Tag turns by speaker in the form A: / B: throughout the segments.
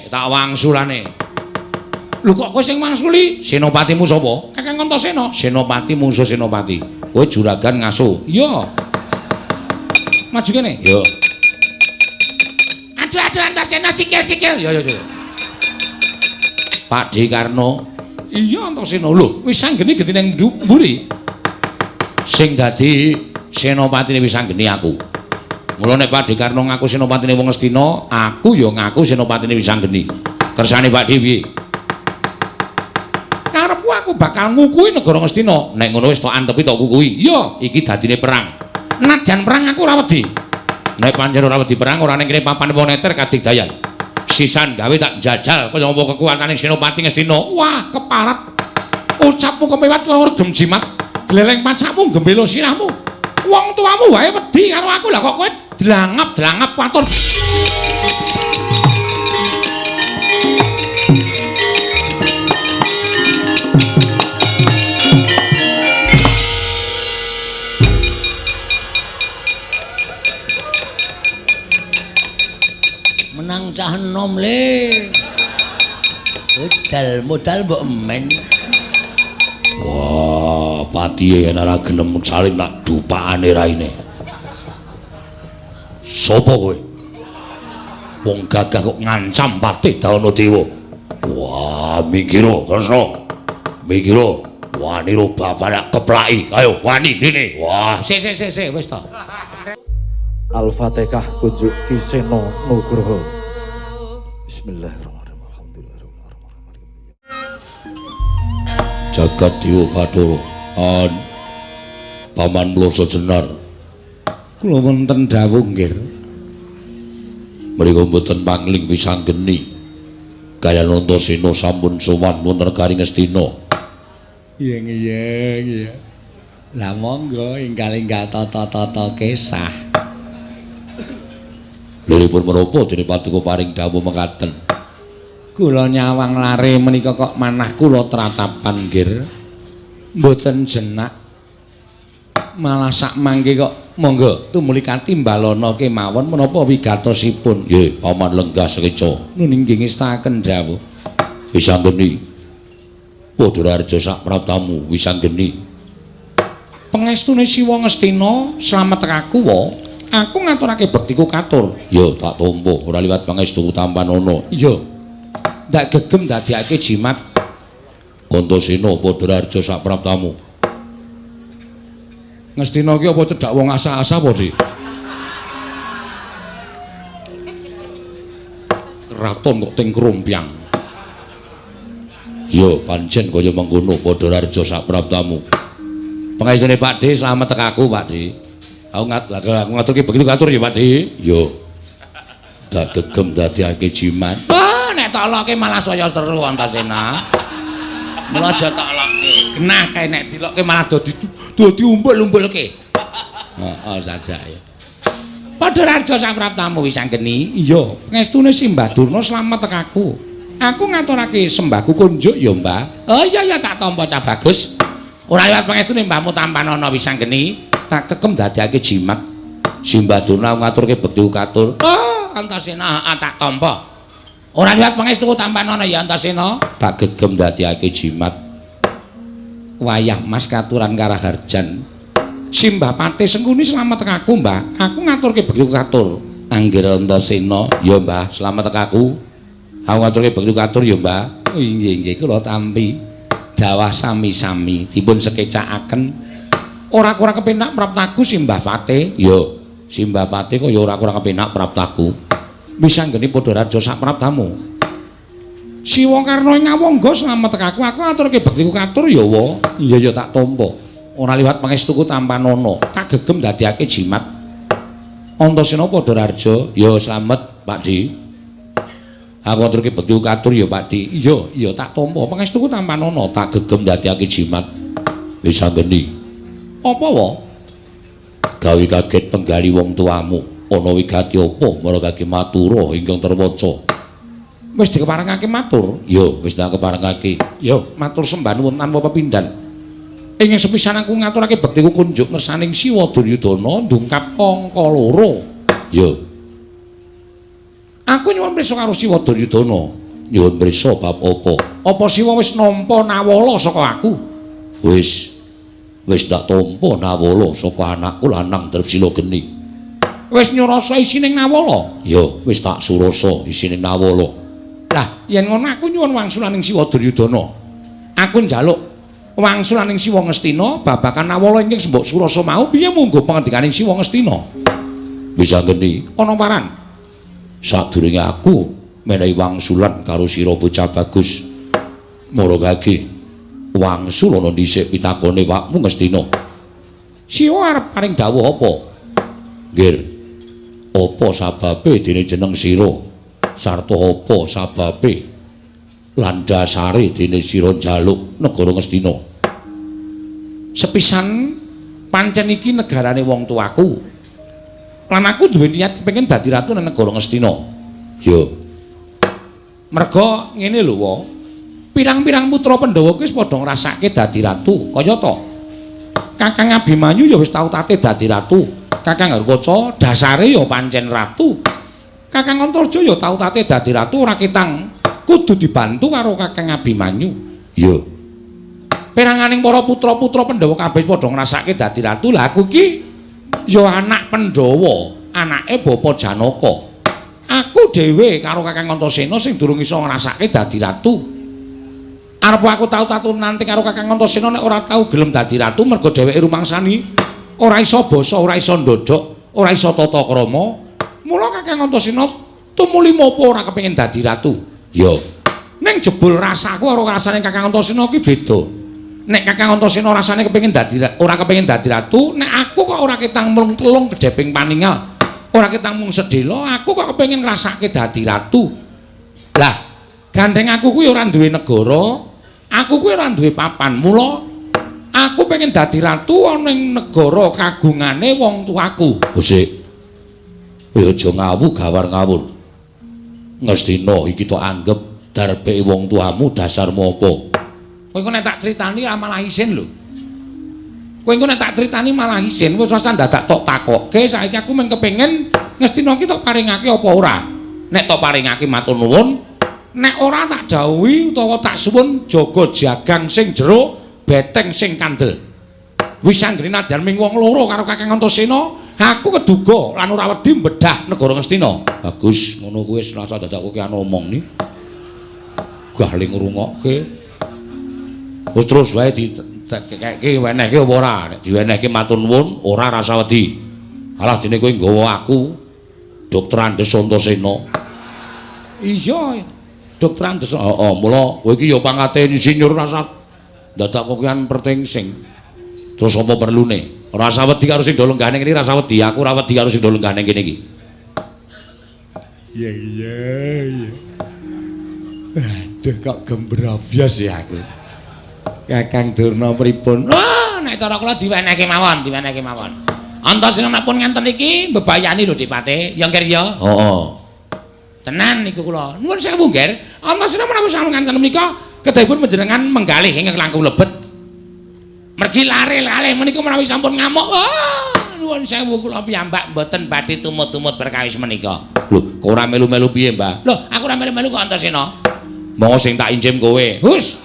A: Tak wangsulane. Lho kok kowe sing wangsuli? Senopatimu sapa? Kakang Antasena. Senopati mungsuh senopati. Kowe juragan ngaso. Iya. Maju kene. Iya. Aduh aduh Antasena sikil-sikil. Ya ya ya. Pakdhe Karna. Iya Antasena. Lho, Wisanggeni genti nang mburi. Sing dadi senopatine Wisanggeni aku. Mula nek Pakdhe Karna ngaku senopatine wong Ngastina, aku ya ngaku senopatine Wisanggeni. Kersane Pakdhe piye? Karepku aku bakal ngukuhi negara Ngastina. Nek ngono wis tok antepi tok kukuhi. Iya, iki dadine perang. Nadyan perang aku ora wedi. Nek pancen ora wedi perang ora ning kene papan wong neter kadigdayan. Sisan gawe tak jajal kaya apa kekuatane Senopati Ngastina. Wah, keparat. Ucapmu kemewat kaya regem jimat. Gleleng pacakmu gembelo sirahmu. Wong tuamu wae wedi karo aku lah kok kowe dlangap-dlangap watur.
B: Menang cah enom le. Modal modal mbok emen.
A: Wah, patihe yen ora gelem salim tak dupakane raine. Sopo kowe? Wong gagah kok ngancam patih Dana Dewa. Wah, minggiro Kresna. Minggiro, wani ro bapane keplaki. Ayo wani dene. Wah, sik sik sik sik wis to.
C: Al-Fatihah kunjuk Ki Seno Nugroho. Bismillahirrahmanirrahim. Alhamdulillahirabbil alamin.
A: Jagat Dewa Bathara an Paman Mloso Jenar. Kula wonten dawuh nggih. Mriku mboten pangling Wisanggeni. Kaliyan Antasena sampun sowan wonten negari Ngastina. Iya iya iya. Lah monggo ingkang tata-tata kesah. Liripun menapa dene paduka paring dawuh mekaten? Kula nyawang lare menika kok manah kula tratapan nggih. Mboten jenak. Malah sak mangke kok monggo tumuli katimbalana kemawon menapa wigatosipun. Nggih, paman lenggah sekeca. Nun inggih ngestaken dawuh. Wisanggeni. Padha raja sak praptamu Wisanggeni. Pengestune Siwa Ngastina slamet aku wa. Aku ngaturake bektiku katur. Ya tak tampa ora liwat pangestuku tampanana. Iya. Ndak gegem ndadekake jimat. Antasena padha raja sak praptamu. Ngastina ki apa cedhak wong asah-asah apa, Dik? Kraton kok ting krumpyang. Ya pancen kaya mengkono padha raja sak praptamu. Pengestune Pakdhe slamet tekaku, Pakdhe. Aku ngaturke begitu katur ya, Pakdhe. Ya. Tak gegem dadekake jimat. Wah, nek tak lokke malah saya seru Antasena. Mula aja tak lokke. Genah kae nek dilokke malah dadi umbul-umbulke. Heeh, sajake. Padha raja sapraptamu Wisanggeni. Iya, ngestune Simbah Durna slamet tekaku. Aku ngaturake sembahku kunjuk ya, Mbah. Oh iya iya tak tampa cah bagus. Ora liwat pangestune mbahmu tampanana Wisanggeni. Tak kekem dadekake jimat. Simbah Durna ngaturke bekti katur. Oh, Antasena tak tampa. Ora liwat pangestuku tampanana ya Antasena. Tak gegem dadekake jimat. Wayah Mas katuran karaharjan. Simbah Patih Sengkuni slamet tekaku, Mbah. Aku ngaturke bekti katur. Anggir Antasena, ya Mbah, slamet tekaku. Aku ngaturke bekti katur ya, Mbah. Oh, inggih inggih kula tampi. Dawah sami-sami dipun sekecakaken. Ora kurang kepenak praptaku Simbah Patih. Ya, Simbah Patih kok ya ora kurang kepenak praptaku. Wisanggeni padha raja sak praptamu. Siwa Karna ing Ngawangga slamet tekaku, aku ngaturke bektiku katur ya wa. Iya ya tak tampa. Ora liwat pangestuku tampanana. Tak gegem dadekake jimat. Antasena padha raja, ya slamet, Pakdhe. Aku ngaturke bektiku katur ya, Pakdhe. Iya, iya tak tampa. Pangestuku tampanana, tak gegem dadekake jimat. Wisanggeni. Apa wa? Gawe kaget penggali wong tuamu. Ana wigati apa marang matura ingkang terwaca? Wis dikeparengake matur? Ya, wis tak keparengake. Ya, matur sembah nuwun tanpa pepindhan. Ing sepisan aku ngaturake bektiku kunjuk ngersaning Siwa Duryudana ndungkap angka 2. Ya. Aku nyuwun prisa karo Siwa Duryudana. Nyuwun prisa bab apa? Apa Siwa wis nampa nawala saka aku? Wis. Wis ndak tampa nawala saka anakku lanang Drepsila geni. Wis nyurasa isining nawala? Ya, wis tak surasa isining nawala. Lah, yen ngono aku nyuwun wangsulaning Siwa Duryudana. Aku njaluk wangsulaning Siwa Ngastina babagan nawala ingkang sembok surasa mau piye munggo pangandikaning Siwa Ngastina? Wis anggeni ana paran. Sadurunge aku menehi wangsulan karo sira bocah bagus. Maragage wangsul ana dhisik pitakone wakmu Ngastina. Siwa arep paring dawuh apa? Nggir. Apa sababe dene jeneng sira? Sarta apa sababe lan dasare dene sira njaluk negara Ngastina? Sepisan pancen iki negarane wong tuaku. Lan aku duwe niat kepengin dadi ratu nang negara Ngastina. Ya. Merga ngene lho, wa. Pirang-pirang putra Pandhawa kuwi wis padha ngrasake dadi ratu, kaya ta. Kakang Abimanyu ya wis tau tate dadi ratu. Kakang Harkaca dasare ya pancen ratu. Kakang Antarja ya tau tate dadi ratu, ora ketang kudu dibantu karo Kakang Abimanyu. Ya. Peranganing para putra-putra Pandhawa kabeh padha ngrasake dadi ratu. Lah aku iki ya anak Pandhawa, anake Bapa Janaka. Aku dhewe karo Kakang Antasena sing durung iso ngrasake dadi ratu. Arep aku tau tatu nanti karo Kakang Antasena nek ora tau gelem dadi ratu mergo dheweke rumangsani ora iso basa, ora iso ndodhok, ora iso tata krama. Mula Kakang Antasena tumuli mopo ora kepengin dadi ratu. Ya. Ning jebul rasaku karo rasane Kakang Antasena ki beda. Nek Kakang Antasena rasane kepengin dadi ora kepengin dadi ratu, nek aku kok ora ketang mung telung kedheping paningal, ora ketang mung sedhela, aku kok kepengin ngrasake dadi ratu. Lah, gandeng aku kuwi ora duwe negara, aku kuwi ora duwe papan. Mula aku pengen dadi ratu ana ing negara kagungane wong tuaku. Sik. Kowe aja ngawu gawar ngawur. Ngastina iki tok anggep darbeke wong tuamu dasarmu apa? Kowe engko nek tak critani malah isin lho. Kowe engko nek tak critani malah isin, wis rasa dadak tok takokke, saiki aku mung kepengin Ngastina iki tok paringake apa ora? Nek tok paringake matur nuwun, nek ora tak dawuhi utawa tak suwun jaga jagang sing jero, beteng sing kandel. Wis anggere nadyan ming wong loro karo Kakang Antasena, aku keduga lan ora wedi mbedah negara Ngastina. Bagus, ngono kuwi wis rasa dadak kowe ana omong ni. Gah le ngrungokke. Wis terus wae dikekake wenehke apa ora? Nek diwenehke matur nuwun, ora rasa wedi. Alah dene kowe nggawa aku Dokter Andes Antasena. Iya, Dokter Andes. Heeh, mula kowe iki ya pangkate insinyur rasa dadak kokean pertingsing. Terus apa perlune? Rasa wedi karo sing do lenggane kene rasa wedi, aku ora wedi karo sing do lenggane kene iki.
D: Iya iya iya. Aduh kok gembrabyas ya aku.
A: Kakang Durna pripun? Wah, nek cara kula diwenehke mawon, diwenehke mawon. Antasena nek pun ngenten iki mbebayani lho Dipate. Ya Ngger ya? Heeh. Tenan niku kula. Nuwun sewu Ngger. Antasena menawi sampun ngenten menika kedahipun panjenengan menggalih ingkang langkung lebet. Mergi lare-lare menika menawi sampun ngamuk. Wah, nuwun sewu kula piyambak mboten badhe tumut-tumut perkawis menika. Lho, kok ora melu-melu piye, Mbah? Lho, aku ora melu-melu kok Antasena. Monggo sing tak incim kowe. Hus.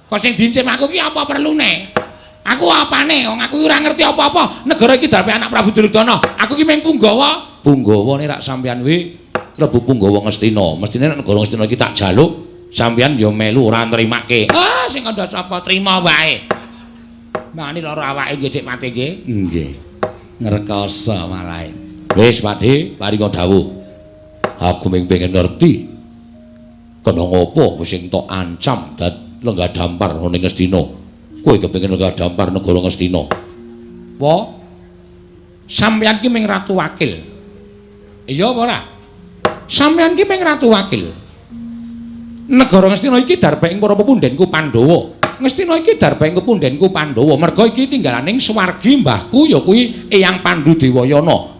A: Kok sing diincim aku ki apa perlune? Aku apane? Wong aku ora ngerti apa-apa. Negara iki darpe anak Prabu Duryudana. Aku ki mung punggawa. Punggawane rak sampeyan kuwi klebu punggawa Ngastina. Mestine nek negara Ngastina iki tak jaluk, sampeyan ya melu ora nrimake. Ah, sing kandha sapa trima wae. Mani lara awake nggih Dik Mate nggih. Nggih. Ngrekoso malah. Wis Pakde, paringa dawuh. Aku mung pengen ngerti. Kena ngopo sing tok ancam dad lenggah dampar ning Ngastina. Kowe kepengin lenggah dampar negara Ngastina. Wa sampeyan ki mung ratu wakil. Iya apa ora? Sampeyan ki mung ratu wakil. Negara Ngastina iki darbaing para pepundhenku Pandhawa. Ngastina iki darbaing pepundhenku Pandhawa. Merga iki tinggalaning swargi mbahku ya kuwi Eyang Pandu Dewayana.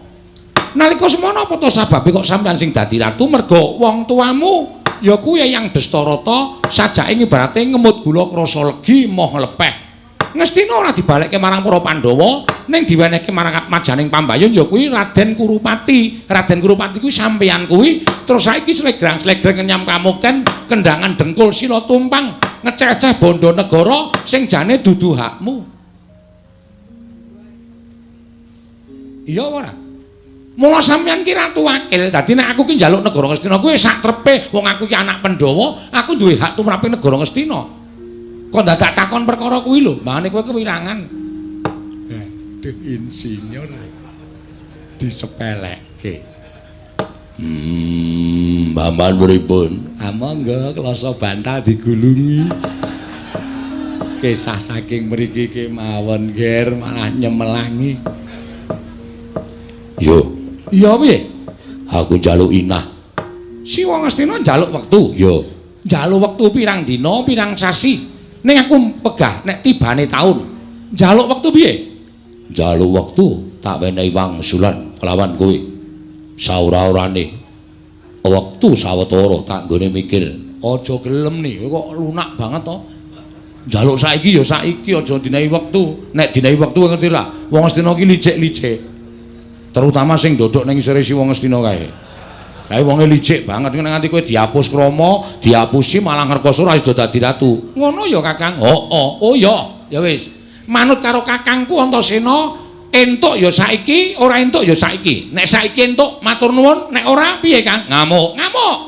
A: Nalika semono apa to sababe kok sampeyan sing dadi ratu? Merga wong tuamu ya kuwi Eyang Destarata sajake ngibarate ngemut gula krasa legi moh nglepeh. Ngastina ora dibalekke marang para Pandhawa, ning diwenehke marang atmajaning pambayun ya kuwi Raden Kurupati. Raden Kurupati kuwi sampeyan kuwi terus saiki slegrang-slegreng ngenyam kamukten, kendangan dengkul sila tumpang, ngeceh-eceh bondo negara sing jane dudu hakmu. Iya ora? Mula sampeyan ki ratu wakil. Dadi nek aku ki njaluk negara Ngastina kuwi sak trepe wong aku ki anak Pandhawa, aku duwe hak tumrape negara Ngastina. Kok dadak takon perkara kuwi lho, mbangane kowe kewirangan.
D: Aduh, insinyur disepelekke.
A: Paman pripun?
D: Monggo klasa bantal digulungi. Kisah saking mriki kemawon, Ger, malah nyemelangi.
A: Yo.
D: Iya piye?
A: Aku njaluk inah. Si wong Ngastina njaluk wektu. Yo. Njaluk wektu pirang dina, pirang sasi. Ning aku pegah nek tibane taun. Njaluk wektu piye? Njaluk wektu tak wenehi wangsulan kelawan kowe. Saura-urane wektu sawetara tak nggone mikir. Aja gelem nih, kowe kok lunak banget to. Njaluk saiki ya saiki, aja dinehi wektu. Nek dinehi wektu ngerti lah, wong Ngastina ki licik-licik. Terutama sing dodok ning isore si wong Ngastina kae. Kae wonge licik banget nek nganti kowe dihapus krama, dihapusi malah ngrekoso ora iso dadi ratu. Ngono ya Kakang? Heeh. Oh ya, ya wis. Manut karo kakangku Antasena, entuk ya saiki, ora entuk ya saiki. Nek saiki entuk matur nuwun, nek ora piye Kang? Ngamuk. Ngamuk.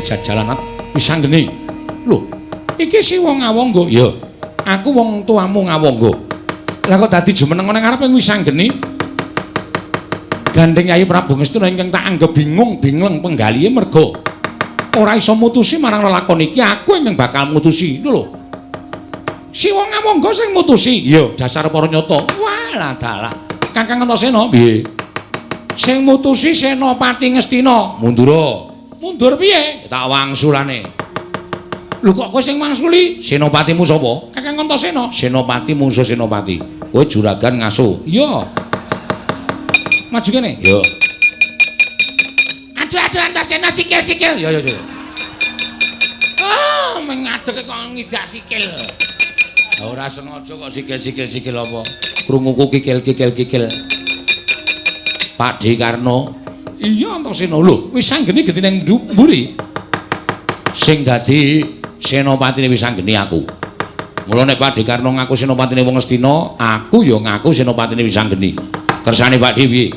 A: Jajalan wis anggene. Lho, iki si wong Ngawangga. Ya, aku wong tuamu Ngawangga. Lah kok dadi jumeneng nang ngarepe wis anggene? Gandeng Yayi Prabu Ngastina ingkang tak anggep bingung bingleng penggalihe merga ora iso mutusi marang lelakon iki, aku ingkang bakal mutusi. Lho lho. Si wong Ngawangga sing mutusi. Ya, dasar para nyata. Walah dalah. Kakang Antasena piye? Sing mutusi Senopati Ngastina. Mundura. Mundur piye? Tak wangsulane. Lho kok kowe sing wangsuli? Senopatimu sapa? Kakang Antasena. Senopati mungsuh Senopati. Kowe juragan ngaso. Iya. Maju kene. Iya. Aduh aduh Antasena sikil-sikil. Ya ya ya. Ah, mengadeg kok ngidak sikil. Ora sengaja kok sikil-sikil sikil apa? Krunguku kikil-kikil-kikil. Pak D Karno. Iya Antasena lho, wis anggene genti nang mburi. Sing dadi senopatine wis anggene aku. Mula nek Pak D Karno ngaku senopatine wong Ngastina, aku ya ngaku senopatine wis anggene. Kersane Pak D piye?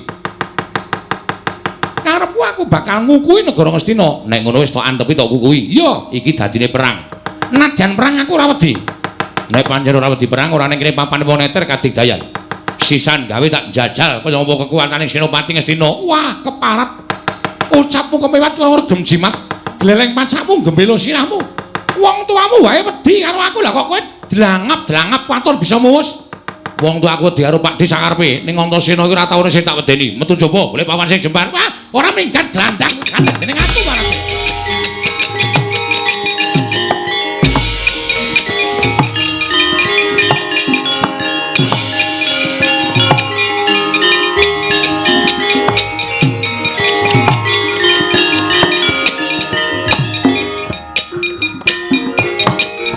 A: Karepku aku bakal ngukui negara Ngastina. Nek ngono wis tok antepi tok kukui. Iya, iki dadine perang. Nadyan perang aku ora wedi. Nek pancen ora wedi perang ora ning kene papan wong neter kadigdayan. Sisan gawe tak jajal kaya apa kekuatane Senopati Ngastina. Wah, keparat. Ucapmu kemewat kaya regem jimat. Gleleng pacakmu gembelo sirahmu. Wong tuamu wae wedi karo aku, lah kok kowe dlangap-dlangap watur bisa muwus. Wong tuaku wedi karo Pak D sakarepe. Ning Antasena iki ora tau ono sing tak wedeni. Metu jaba, golek pawan sing jembar. Wah, ora minggat glandang gandeng dening aku marang.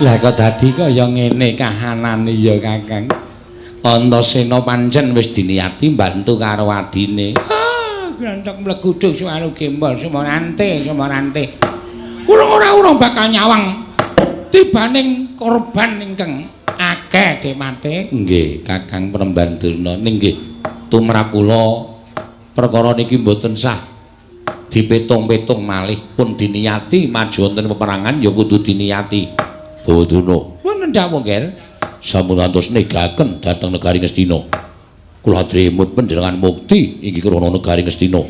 A: Lah kok dadi kaya ngene kahanane ya Kakang. Antasena pancen wis diniati mbantu karo adine. Ah, granthek mleguduk suwaru gembol sumarante sumarante. Urung ora urung bakal nyawang tibaning korban ingkang akeh demate. Nggih, Kakang Premban Durna nggih. Tumrap kula perkara niki mboten sah dipetung-petung malih, pun diniati maju wonten peperangan ya kudu diniati. Bawaduna. Wonten dawuh, Ger. Sampun ngantos negaken dhateng negari Ngastina. Kula adremut panjenengan mukti inggih krana negari Ngastina.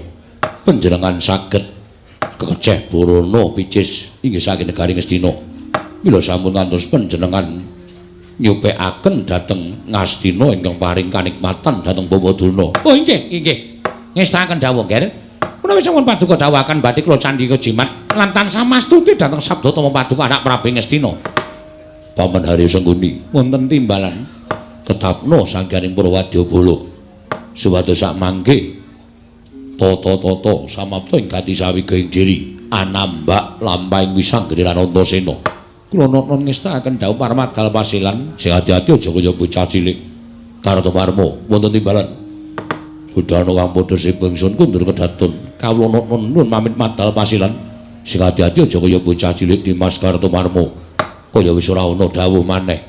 A: Panjenengan saged kekeceh borana picis inggih saking negari Ngastina. Mila sampun ngantos panjenengan nyupekaken dhateng Ngastina ingkang paring kanikmatan dhateng Bawaduna. Oh inggih, inggih. Ngestakaken dawuh, Ger. Menawi sampun paduka dawuhaken badhe kula candhika jimat lan tansah mastuti dhateng sabda tama paduka anak Prabu Ngastina. Paman Haryo Sengkuni wonten timbalan ketapno sangganing Purwadyabala supados sak mangke tata-tata samapta ing gati sawiga ing diri anambak lampahing wisanggeni lan Antasena. Kula nata ngestakaken dawuh parmadal pasilan sing ati-ati aja kaya bocah cilik. Kartomarma wonten timbalan budhana kang padha sibeng sun kundur kedatun. Kawula nata nuwun pamit madal pasilan sing ati-ati aja kaya bocah cilik Dimas Kartomarma. Kaya wis ora ana dawuh maneh.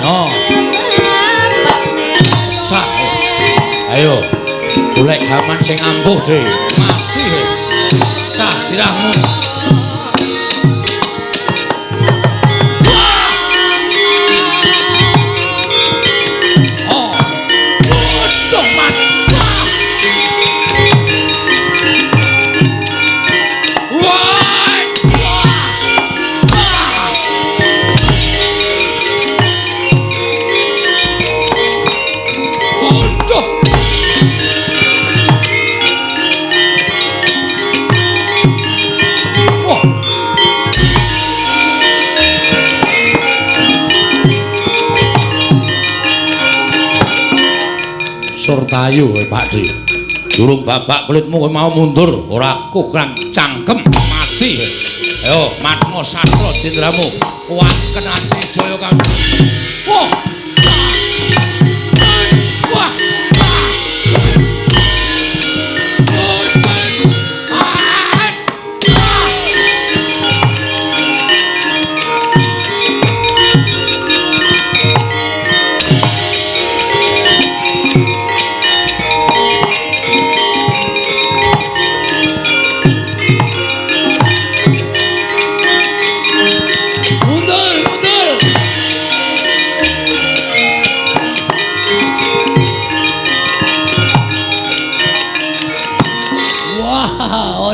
A: No. Sah. Ayo, golek gaman sing ampuh, Dre. Mati. Sah sirahmu. Surtayu kowe Pak Di. Durung babak kulitmu kowe mau mundur, ora kukrang cangkem mati. Ayo matmo sastra jendramu. Wah kenati jaya kang. Wah. Wah.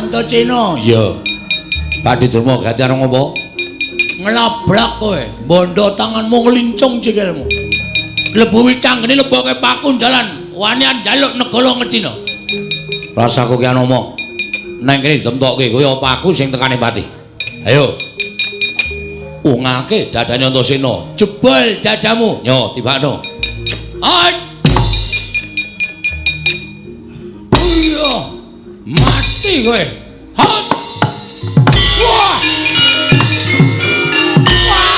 B: Antasena.
A: Iya. Pak Durma gati arep ngopo?
B: Nglabrak kowe, bondo tanganmu ngelincung sikilmu. Lebu wicanggene leboke paku dalan, wanian njaluk negara Ngadina.
A: Rasaku ki omong. Neng kene ditemtokke kowe apa aku sing tekane pati. Ayo. Ungake dadane Antasena.
B: Jebol dadamu.
A: Yo, tibakno.
B: Iya. Mati kowe. Hot. Wah. Wah.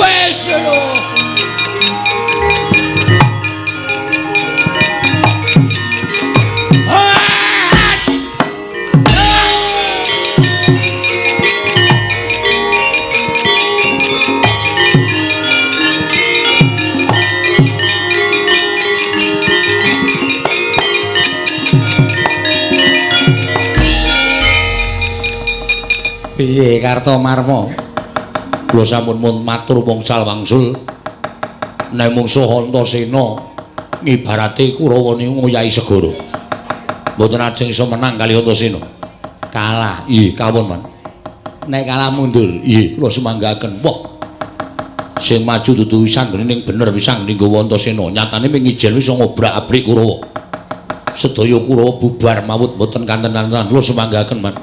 B: Wes lho.
A: Piye Kartomarma? Kula sampun mun matur wangsul wangsul. Nek mungsuh Antasena ngibarate Kurawa niku ngoyahi segara. Mboten ajeng iso menang kali Antasena. Kalah. Nggih, kawon, Man. Nek kalah mundur. Nggih, kula sumanggaken. Wah. Sing maju dudu wisanggeni ning bener wisanggeni nggawa Antasena. Nyatane ming ijen wis ngobrak-abrik Kurawa. Sedaya Kurawa bubar mawut mboten kanten-kantenan. Kula sumanggaken, Man.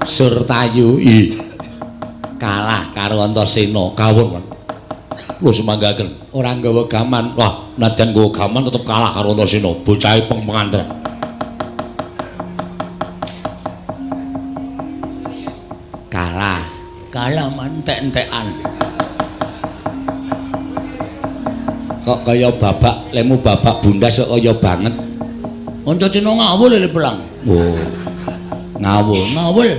A: Surtayu i kalah karo Antasena kawon, Man. Kula sumanggaken. Ora nggawa gaman. Wah, nadyan nggawa gaman tetep kalah karo Antasena, bocahe peng-penganten. Kalah.
B: Kalah man entek-entekan.
A: Kok kaya babak lemu babak bundas kok kaya banget.
B: Antasena ngawul le pelang.
A: Oh. Ngawul,
B: ngawul.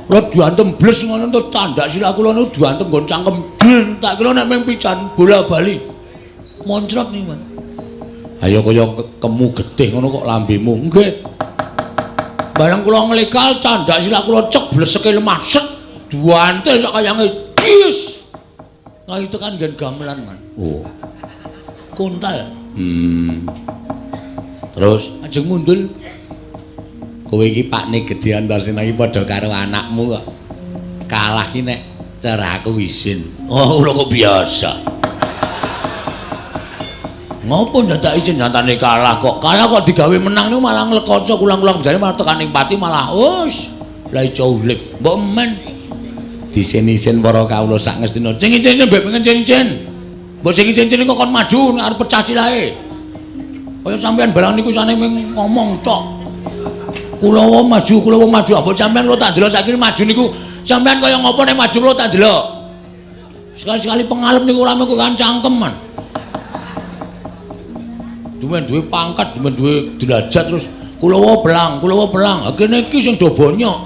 B: Kula diantem bles ngono terus tandak sirah kula niku diantem nggon cangkem dun tak kira nek mung pisan bola-bali. Moncrot niku, Man.
A: Ayo kaya kemu getih ngono kok lambemu.
B: Nggih. Bareng kula nglekal candak sirah kula cek bleseke lemah set duantel sak kayange jis. Nah itu kan nggen gamelan, Man.
A: Oh.
B: Kuntal.
A: Terus
B: ajeng mundul.
D: Kowe iki pakne gedhe Antasena iki padha karo anakmu kok. Kalah ki nek
B: Cara aku isin. Oh, kula kok biasa. Ngopo ndadak isin nyatane kalah kok. Kalah kok digawe menang niku malah nglekoco kulang-kulang jare malah tekan ing pati malah wis lah iso urip. Mbok men
A: Disen-isen para kawula sak ngestina.
B: Sing icin-icin mbek pengen cin-cin. Mbok sing icin-icin kok kon maju nek arep pecah silahe. Kaya sampean barang niku sane mung ngomong tok. Kula wae maju, kula wae maju. Mbok sampean kula tak delok saiki maju niku sampean kaya ngopo nek maju kula tak delok. Sekali-sekali pengalep niku ora mung kan cangkeman. Dumen duwe pangkat, dumen duwe derajat terus kula wae belang, kula wae belang. Ha kene iki sing do bonyok.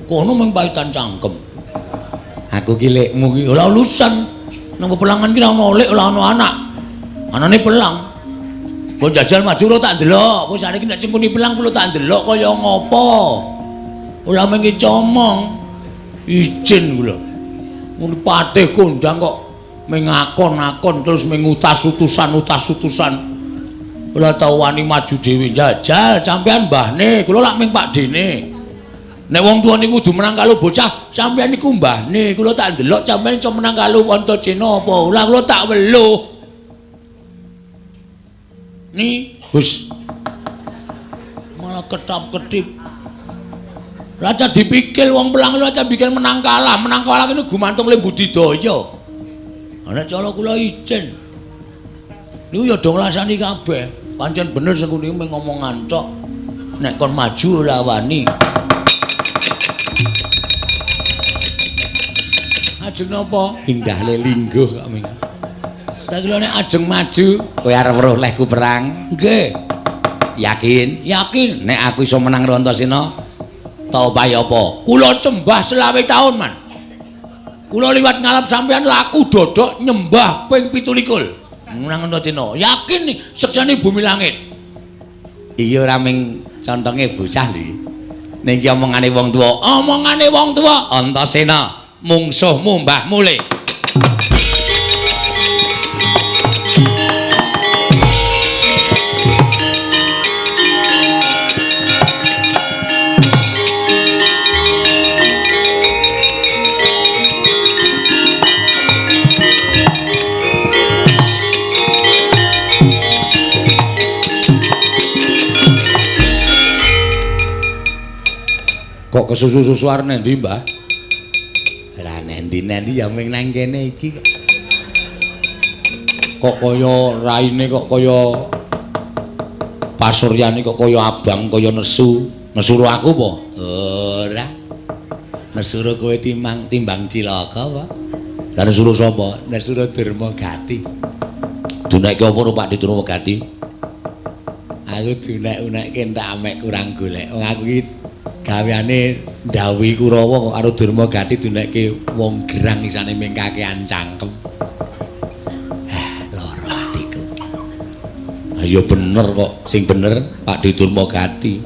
B: Kono mung paitan cangkem.
A: Aku ki lekmu ki
B: ora urusan. Nang pepelangan ki ora ono lek, ora ono anak. Anane pelang. Mbok jajal maju kula tak delok. Wis saiki nek sing muni pelang kula tak delok kaya ngopo. Ora mung comong. Izin kula. Muni patih kondang kok mengakon-akon terus mengutas-utusan-utas-utusan. Kula tau wani maju dhewe jajal sampean mbahne, kula lak ming pakdene. Nek wong tuwa niku kudu menang karo bocah, sampean niku mbahne, kula tak ndelok sampean iso menang karo Antasena apa ora, kula tak weluh. Ni, hus. Malah ketap-ketip. Raja dipikir wong pelang raja pikir menang kalah kene gumantung le budidaya. Nek cara kula izin. Niku ya do nglasani kabeh. Pancen bener sing niku mung ngomongan tok. Nek kon maju ora wani. Ajeng napa?
A: Indah le lingguh kok ming.
B: Tak kira nek ajeng maju
A: kowe arep weruh lehku perang.
B: Nggih.
A: Yakin?
B: Yakin.
A: Nek aku iso menang karo Antasena,
B: ta opahe apa? Kula cembah 25 taun, Man. Kula liwat ngalap sampean laku dodok nyembah ping 27. Menang Antasena. Yakin nih, seksane bumi langit.
A: Iya ora ming contonge bocah lho. Ning iki omongane wong tuwa.
B: Omongane wong tuwa.
A: Antasena, mungsuhmu mbahmu le.
B: Kok kesusu-susu arep nendi, Mbah?
A: Ora nendi-nendi ya ming nang kene iki kok.
B: Kok kaya raine kok kaya pasuryane kok kaya abang kaya nesu. Nesu ro aku apa?
A: Ora. Nesu ro kowe timbang cilaka apa?
B: Lah nesu ro sapa?
A: Nesu ro Durmagati.
B: Dunekke apa ro Pak Durmagati?
A: Aku dunek-unekke entek amek kurang golek. Wong aku iki gaweane ndhawuhi Kurawa kok karo Durmagati dunekke wong gerang isane ming kakean cangkem. Lara atiku.
B: Ha ya bener kok,
A: sing bener
B: Pak Durmagati.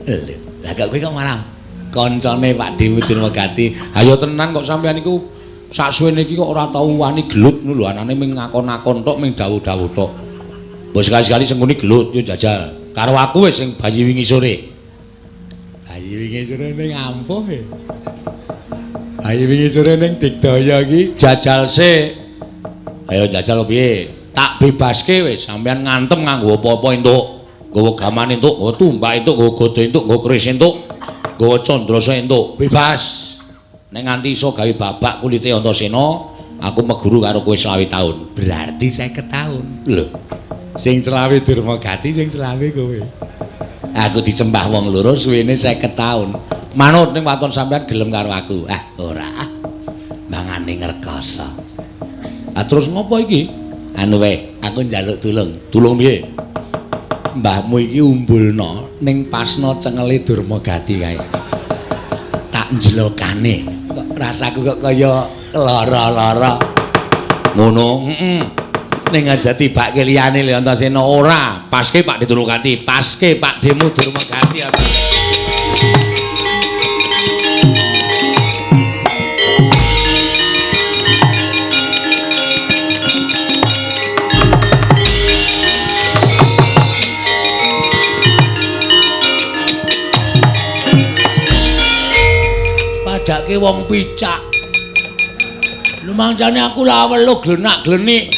A: Lho, lah kok kowe kok malah kancane Pak Durmagati.
B: Ha ya tenan kok sampean iku saksuwene iki kok ora tau wani gelut ngono lho, anane ming ngakon-akon tok, ming dawuh-dawuh tok. Mbok sekali-sekali sing ngene gelut yo jajal. Karo aku wis sing bayi wingi sore.
D: Bayi wingi sore ning ampuh e. Bayi wingi sore ning Digdaya iki
B: jajal sik. Ayo jajal piye? Tak bebaske wis, sampean ngantem nganggo apa-apa entuk. Nggawa gaman entuk, nggawa tumbak entuk, nggawa gada entuk, nggawa keris entuk, nggawa candrasa entuk. Bebas. Nek nganti iso gawe babak kulite Antasena, aku meguru karo kowe 25 taun.
A: Berarti 50 taun.
B: Lho.
D: Sing selawe Durmagati, sing selawe kowe.
A: Aku disembah wong loro suwene 50 taun.
B: Manut ning waton sampean gelem karo aku.
A: Ah, ora. Mangane ngrekoso.
B: Ah terus ngopo iki?
A: Anu wae, aku njaluk tulung.
B: Tulung piye?
A: Mbahmu iki umbulna ning pasna cengele Durmagati kae. Tak njelokane. Kok rasaku kok kaya lara-lara.
B: Ngono, heeh. Ning aja tibake liyane lho Antasena ora. Paske Pak Durmagati, paske Pak Demu Durmagati apa. Padake wong picak. Lumangsane aku lah welu glenak-glenik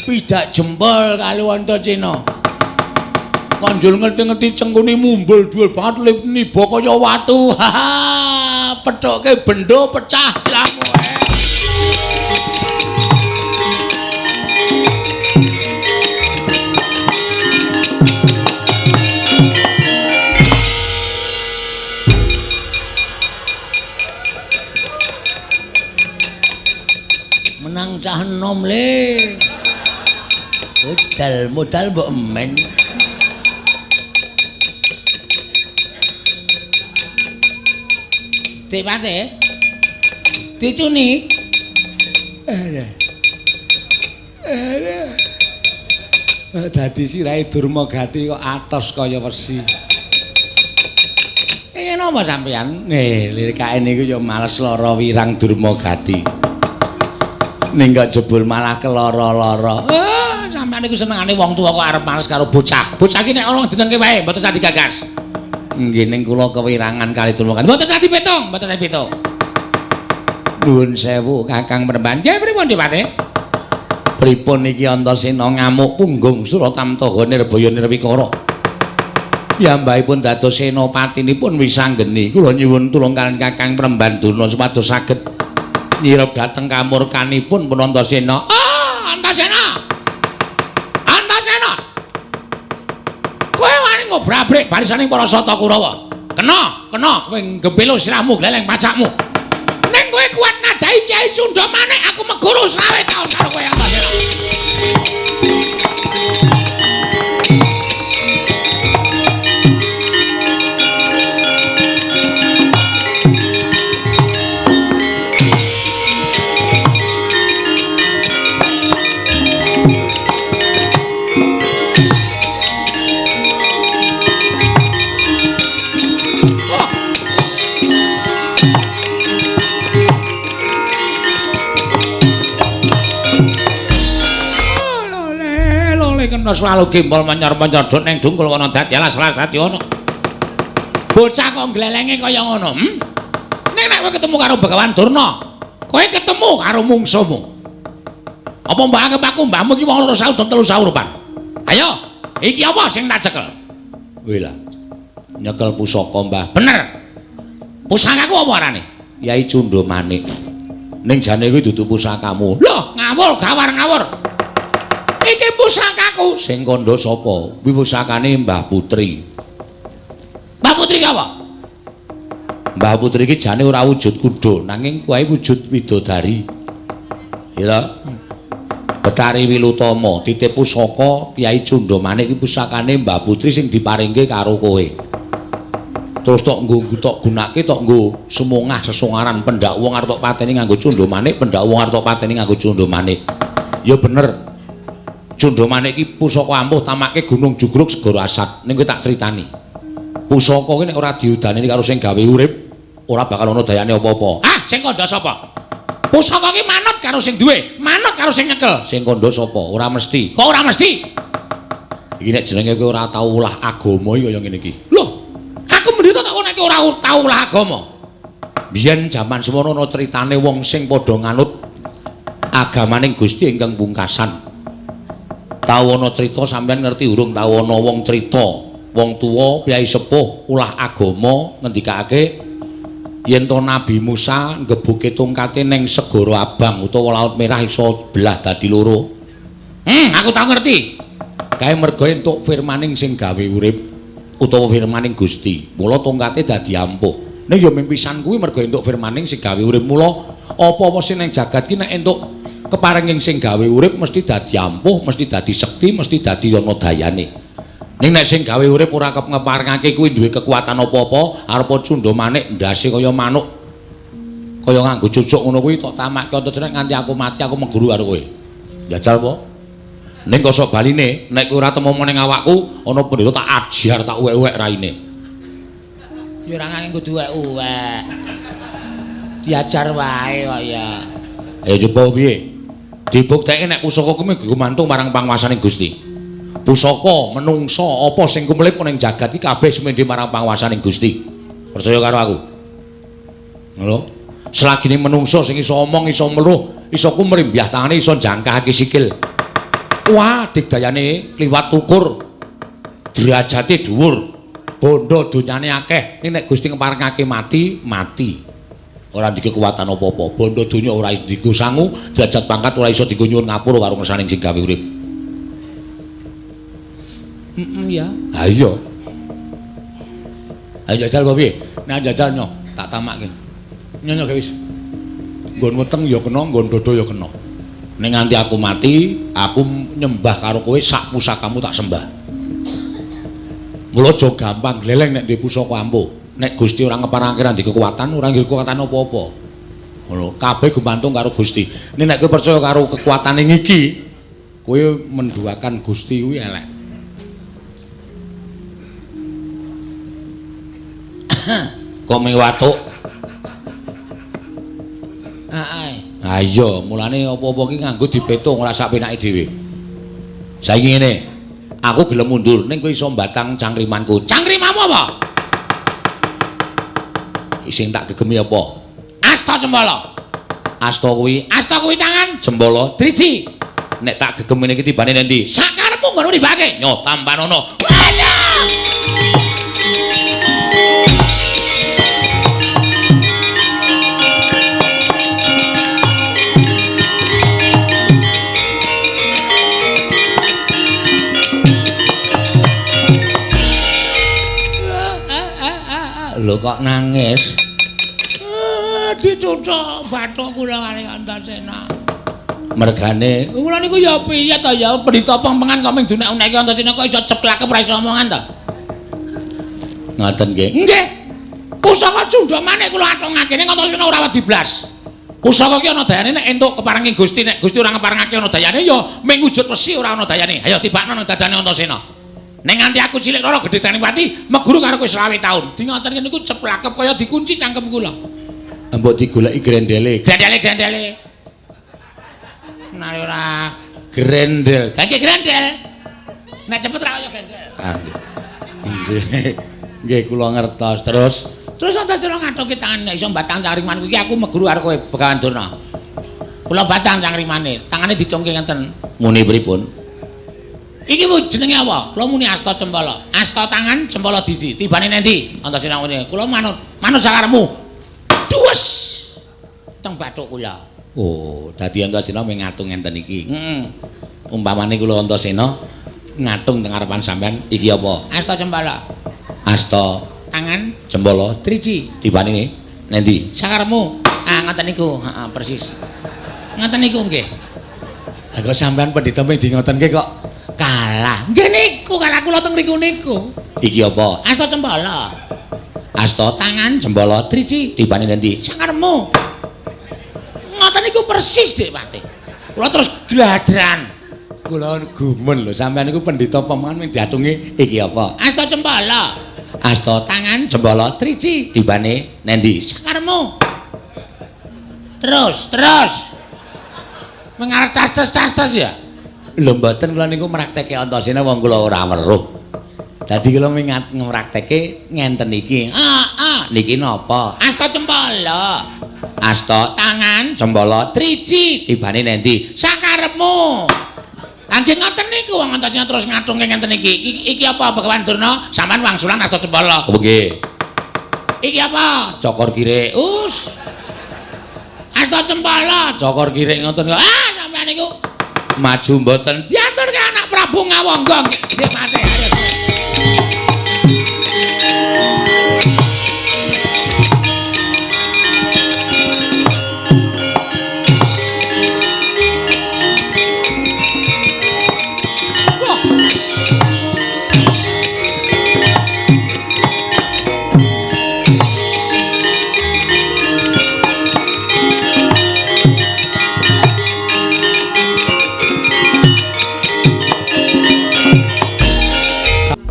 B: pidak jempol kali Antasena. Kanjul ngerti-ngerti cengkune mumbul dhuwur banget niba kaya watu. Haha, pethoke bendo pecah sirahmu. Menang cah enom le. Modal modal mbok emen. Dik Pate. Dicuni.
D: Aduh. Aduh. Dadi sirahe Durmagati kok atos kaya wesi.
B: Iki napa sampeyan?
D: Lirikake niku ya males lara wirang Durmagati. Ning kok jebul malah keloro-loro.
B: Ah, sampeyan niku senengane wong tuwa kok arep males karo bocah. Bocah iki nek ana dinengke wae, mboten sah digagas.
D: Nggih, ning kula kewirangan kali Durmagati.
B: Mboten sah dipitung, mboten sah dipitung.
D: Nuwun sewu Kakang Premban.
B: Nggih, pripun Dik Pate?
D: Pripun iki Antasena ngamuk punggung Suratamtaha Nirbaya Nirwikara. Piyambakipun dados senapatinipun wisanggeni. Kula nyuwun tulung kaliyan Kakang Premban Durna supados saged nyirep dhateng kamurkanipun pun Antasena.
B: Ah, Antasena. Antasena. Kowe wani ngobrak-abrik barisaning para Sata Kurawa. Kena, kena kowe gembelo sirahmu gleleng pacakmu. Ning kowe kuat nadai Kyai Cunda Manik aku meguru 20 taun karo kowe Antasena. Kena selalu gembol menyor-menyor dot neng dungkul ana dadi alas alas dadi ana. Bocah kok glelenge kaya ngono, Ning nek kowe ketemu karo Begawan Durna, kowe ketemu karo mungsuhmu. Apa mbok anggap aku mbahmu iki wong loro saudon telu saurupan? Ayo, iki apa sing tak cekel?
A: Kuwi lah. Nyekel pusaka, Mbah.
B: Bener. Pusakaku apa arane?
A: Yai Cunda Manik. Ning jane kuwi dudu pusakamu.
B: Loh, ngawur gawar ngawur. Iki pusakaku.
A: Sing kandha sapa? Kuwi pusakane Mbah Putri.
B: Mbah Putri sapa?
A: Mbah Putri iki jane ora wujud kuda, nanging kuwi wujud widodari. Ya. Betari Wilutama titip pusaka Kyai Cunda Manik iki pusakane Mbah Putri sing diparingke karo kowe. Terus tok nggo tok gunake tok nggo sumungah sesongaran pendak wong arep tok pateni nganggo Cunda Manik, pendak wong arep tok pateni nganggo Cunda Manik. Ya bener. Cunda Manik iki pusaka ampuh tamake Gunung Jugruk Segara Asat. Ning kowe tak critani. Pusaka ki nek ora diudani karo sing gawe urip, ora bakal ana dayane apa-apa.
B: Ah, sing kandha sapa? Pusaka ki manut karo sing duwe, manut karo sing nyekel.
A: Sing kandha sapa? Ora mesti.
B: Kok ora mesti?
A: Iki nek jenenge kowe ora tau ulah agama iki kaya ngene iki.
B: Loh, aku mendita tak nek ora tau ulah agama.
A: Biyen jaman semono ana critane wong sing padha nganut agamaning Gusti ingkang pungkasan. Tau ana crita sampeyan ngerti urung tau ana wong crita wong tuwa piyai sepuh ulah agama ngendikake yen to Nabi Musa nggebuke tongkate ning segara abang utawa laut merah iso belah dadi loro.
B: Aku tau ngerti.
A: Kae mergo entuk firmaning sing gawe urip utawa firmaning Gusti. Mula tongkate dadi ampuh. Ning ya mimpisan kuwi mergo entuk firmaning sing gawe urip. Mula apa-apa sing ning jagat ki nek entuk keparenging sing gawe urip mesti dadi ampuh, mesti dadi sekti, mesti dadi ana dayane. Ning nek sing gawe urip ora ngeparengake kuwi duwe kekuatan apa-apa, arep Cunda Manik ndase kaya manuk. Kaya nganggo cucuk ngono kuwi tok tamake Antasena nganti aku mati aku meguru karo kowe. Jajal apa? Ning kosok baline nek kowe ora temu ning awakku, ana pendeta tak ajar tak uwek-uwek raine.
B: Ya ora nganggo kudu uwek-uwek. Diajar wae kok ya.
A: Ayo coba piye? Dibuktekke nek pusaka kuwi gumantung marang panguwasaning Gusti. Pusaka menungsa apa sing kumlip ning jagat iki kabeh sumendhe marang panguwasaning Gusti. Percaya karo aku. Ngono. Selagine menungso sing iso omong, iso meluh, iso kumrimbyah tangane, iso jangkahake sikil. Wah, digdayane kliwat ukur. Derajate dhuwur. Bondo donyane akeh. Ning nek Gusti ngeparengake mati, mati. Ora ndek kekuatan apa-apa. Bondo donya ora iso dienggo sangu, derajat pangkat ora iso dienggo nyuwun ngapura karo ngersaning sing gawe urip. Ya. Ha iya. Ayo jajal apa piye? Nek jajal nyo, tak tamakke. Nyonya wis. Nggon weteng ya kena, nggon dodo ya kena. Nek nganti aku mati, aku nyembah karo kowe sak pusakamu tak sembah. Mula aja gampang gleleng nek duwe pusaka ampuh. Nek Gusti ora ngeparengake ra ndek kekuatan, ora ndek kekuatan apa-apa. Ngono, kabeh gumantung karo Gusti. Nek kowe percaya karo kekuatane ngiki, kowe menduakan Gusti kuwi elek. Kok ming watuk? Ha iya, mulane apa-apa ki nganggo dipetung ora sak penake dhewe. Saiki ngene, aku gelem mundur ning kowe iso mbatang cangkrimanku. Cangkrimanmu apa? Sing tak gegemi apa? Asta Cempala. Asta kuwi, asta kuwi tangan, jempala driji. Nek tak gegemene iki tibane nendi? Sakarepmu ngono dibake. Nyo tampanono. Lho kok nangis?
B: Dicucuk bathuk kula kali Antasena.
A: Mergane
B: kula niku ya piye to ya pendhita pempengan kok ming dunek-uneke Antasena kok iso ceplake ora iso omongan to.
A: Ngoten nggih.
B: Nggih. Pusaka Cundha Manik kula atungake ning Antasena ora wedi blas. Pusaka ki ana dayane nek entuk keparengi Gusti, nek Gusti ora ngeparengake ana dayane ya ming wujud wesi ora ana dayane. Ayo tibakno nang dadane Antasena. Ning nganti aku cilik loro gedhe Danipati meguru karo kowe 25 taun. Di ngoten niku ceplakep kaya dikunci cangkem kula.
A: Mbok digoleki grendele.
B: Grendele grendele. Menawi ora
A: grendel.
B: Gak grendel. Nek cepet ra kaya grendel.
A: Ah nggih. Nggih kula ngertos. Terus
B: terus Antasena ngathuki tangan nek iso mbatang cangkrimanku iki aku meguru karo kowe Begawan Durna. Kula batang cangkrimane, tangane dicungke ngenten.
A: Muni pripun?
B: Iki jenenge apa? Kula muni asta cempala. Asta tangan, cempala driji. Tibane nendi? Antasena ngene. Kula manut, manut sakarepmu. Duwes. Teng bathuk kula.
A: Oh, dadi Antasena mung ngatung ngenten iki. Heeh. Umpamane kula Antasena ngatung teng ngarepan sampean iki apa?
B: Asta cempala.
A: Asta
B: tangan,
A: cempala
B: driji.
A: Tibane nendi?
B: Sakarepmu. Ah, ngoten niku. Heeh, persis. Ngoten niku nggih.
A: Ha kok sampean pendhita mung di ngotenke kok
B: kalah. Nggih niku kalah kula teng mriku niku.
A: Iki apa?
B: Asta cempala.
A: Asta
B: tangan,
A: jempala driji. Tibane nendi?
B: Sakarepmu. Ngoten niku persis Dik Patih. Kula terus gladran.
A: Kula gumun lho, sampean niku pendhita pemangan mung diatungi iki apa?
B: Asta cempala.
A: Asta
B: tangan,
A: jempala
B: driji.
A: Tibane nendi?
B: Sakarepmu. Terus, terus. Mengarep tas-tas ya.
A: Lho mboten kula niku mrakteke Antasena wong kula ora weruh. Dadi kula mingat ngrakteke ngenten iki.
B: Heeh,
A: niki napa?
B: Asta cempala.
A: Asta
B: tangan,
A: jempala
B: driji.
A: Tibane nendi?
B: Sakarepmu. Nggih ngoten niku wong Antasena terus ngatungke ngenten iki. Iki apa Begawan Durna? Sampeyan wangsulan asta cempala.
A: Oh nggih.
B: Iki apa?
A: Cokor kirik.
B: Us. Asta cempala,
A: cokor kirik ngoten kok.
B: Ah, sampeyan niku
A: maju mboten
B: diaturke anak Prabu Ngawangga. Nggih mate ayo.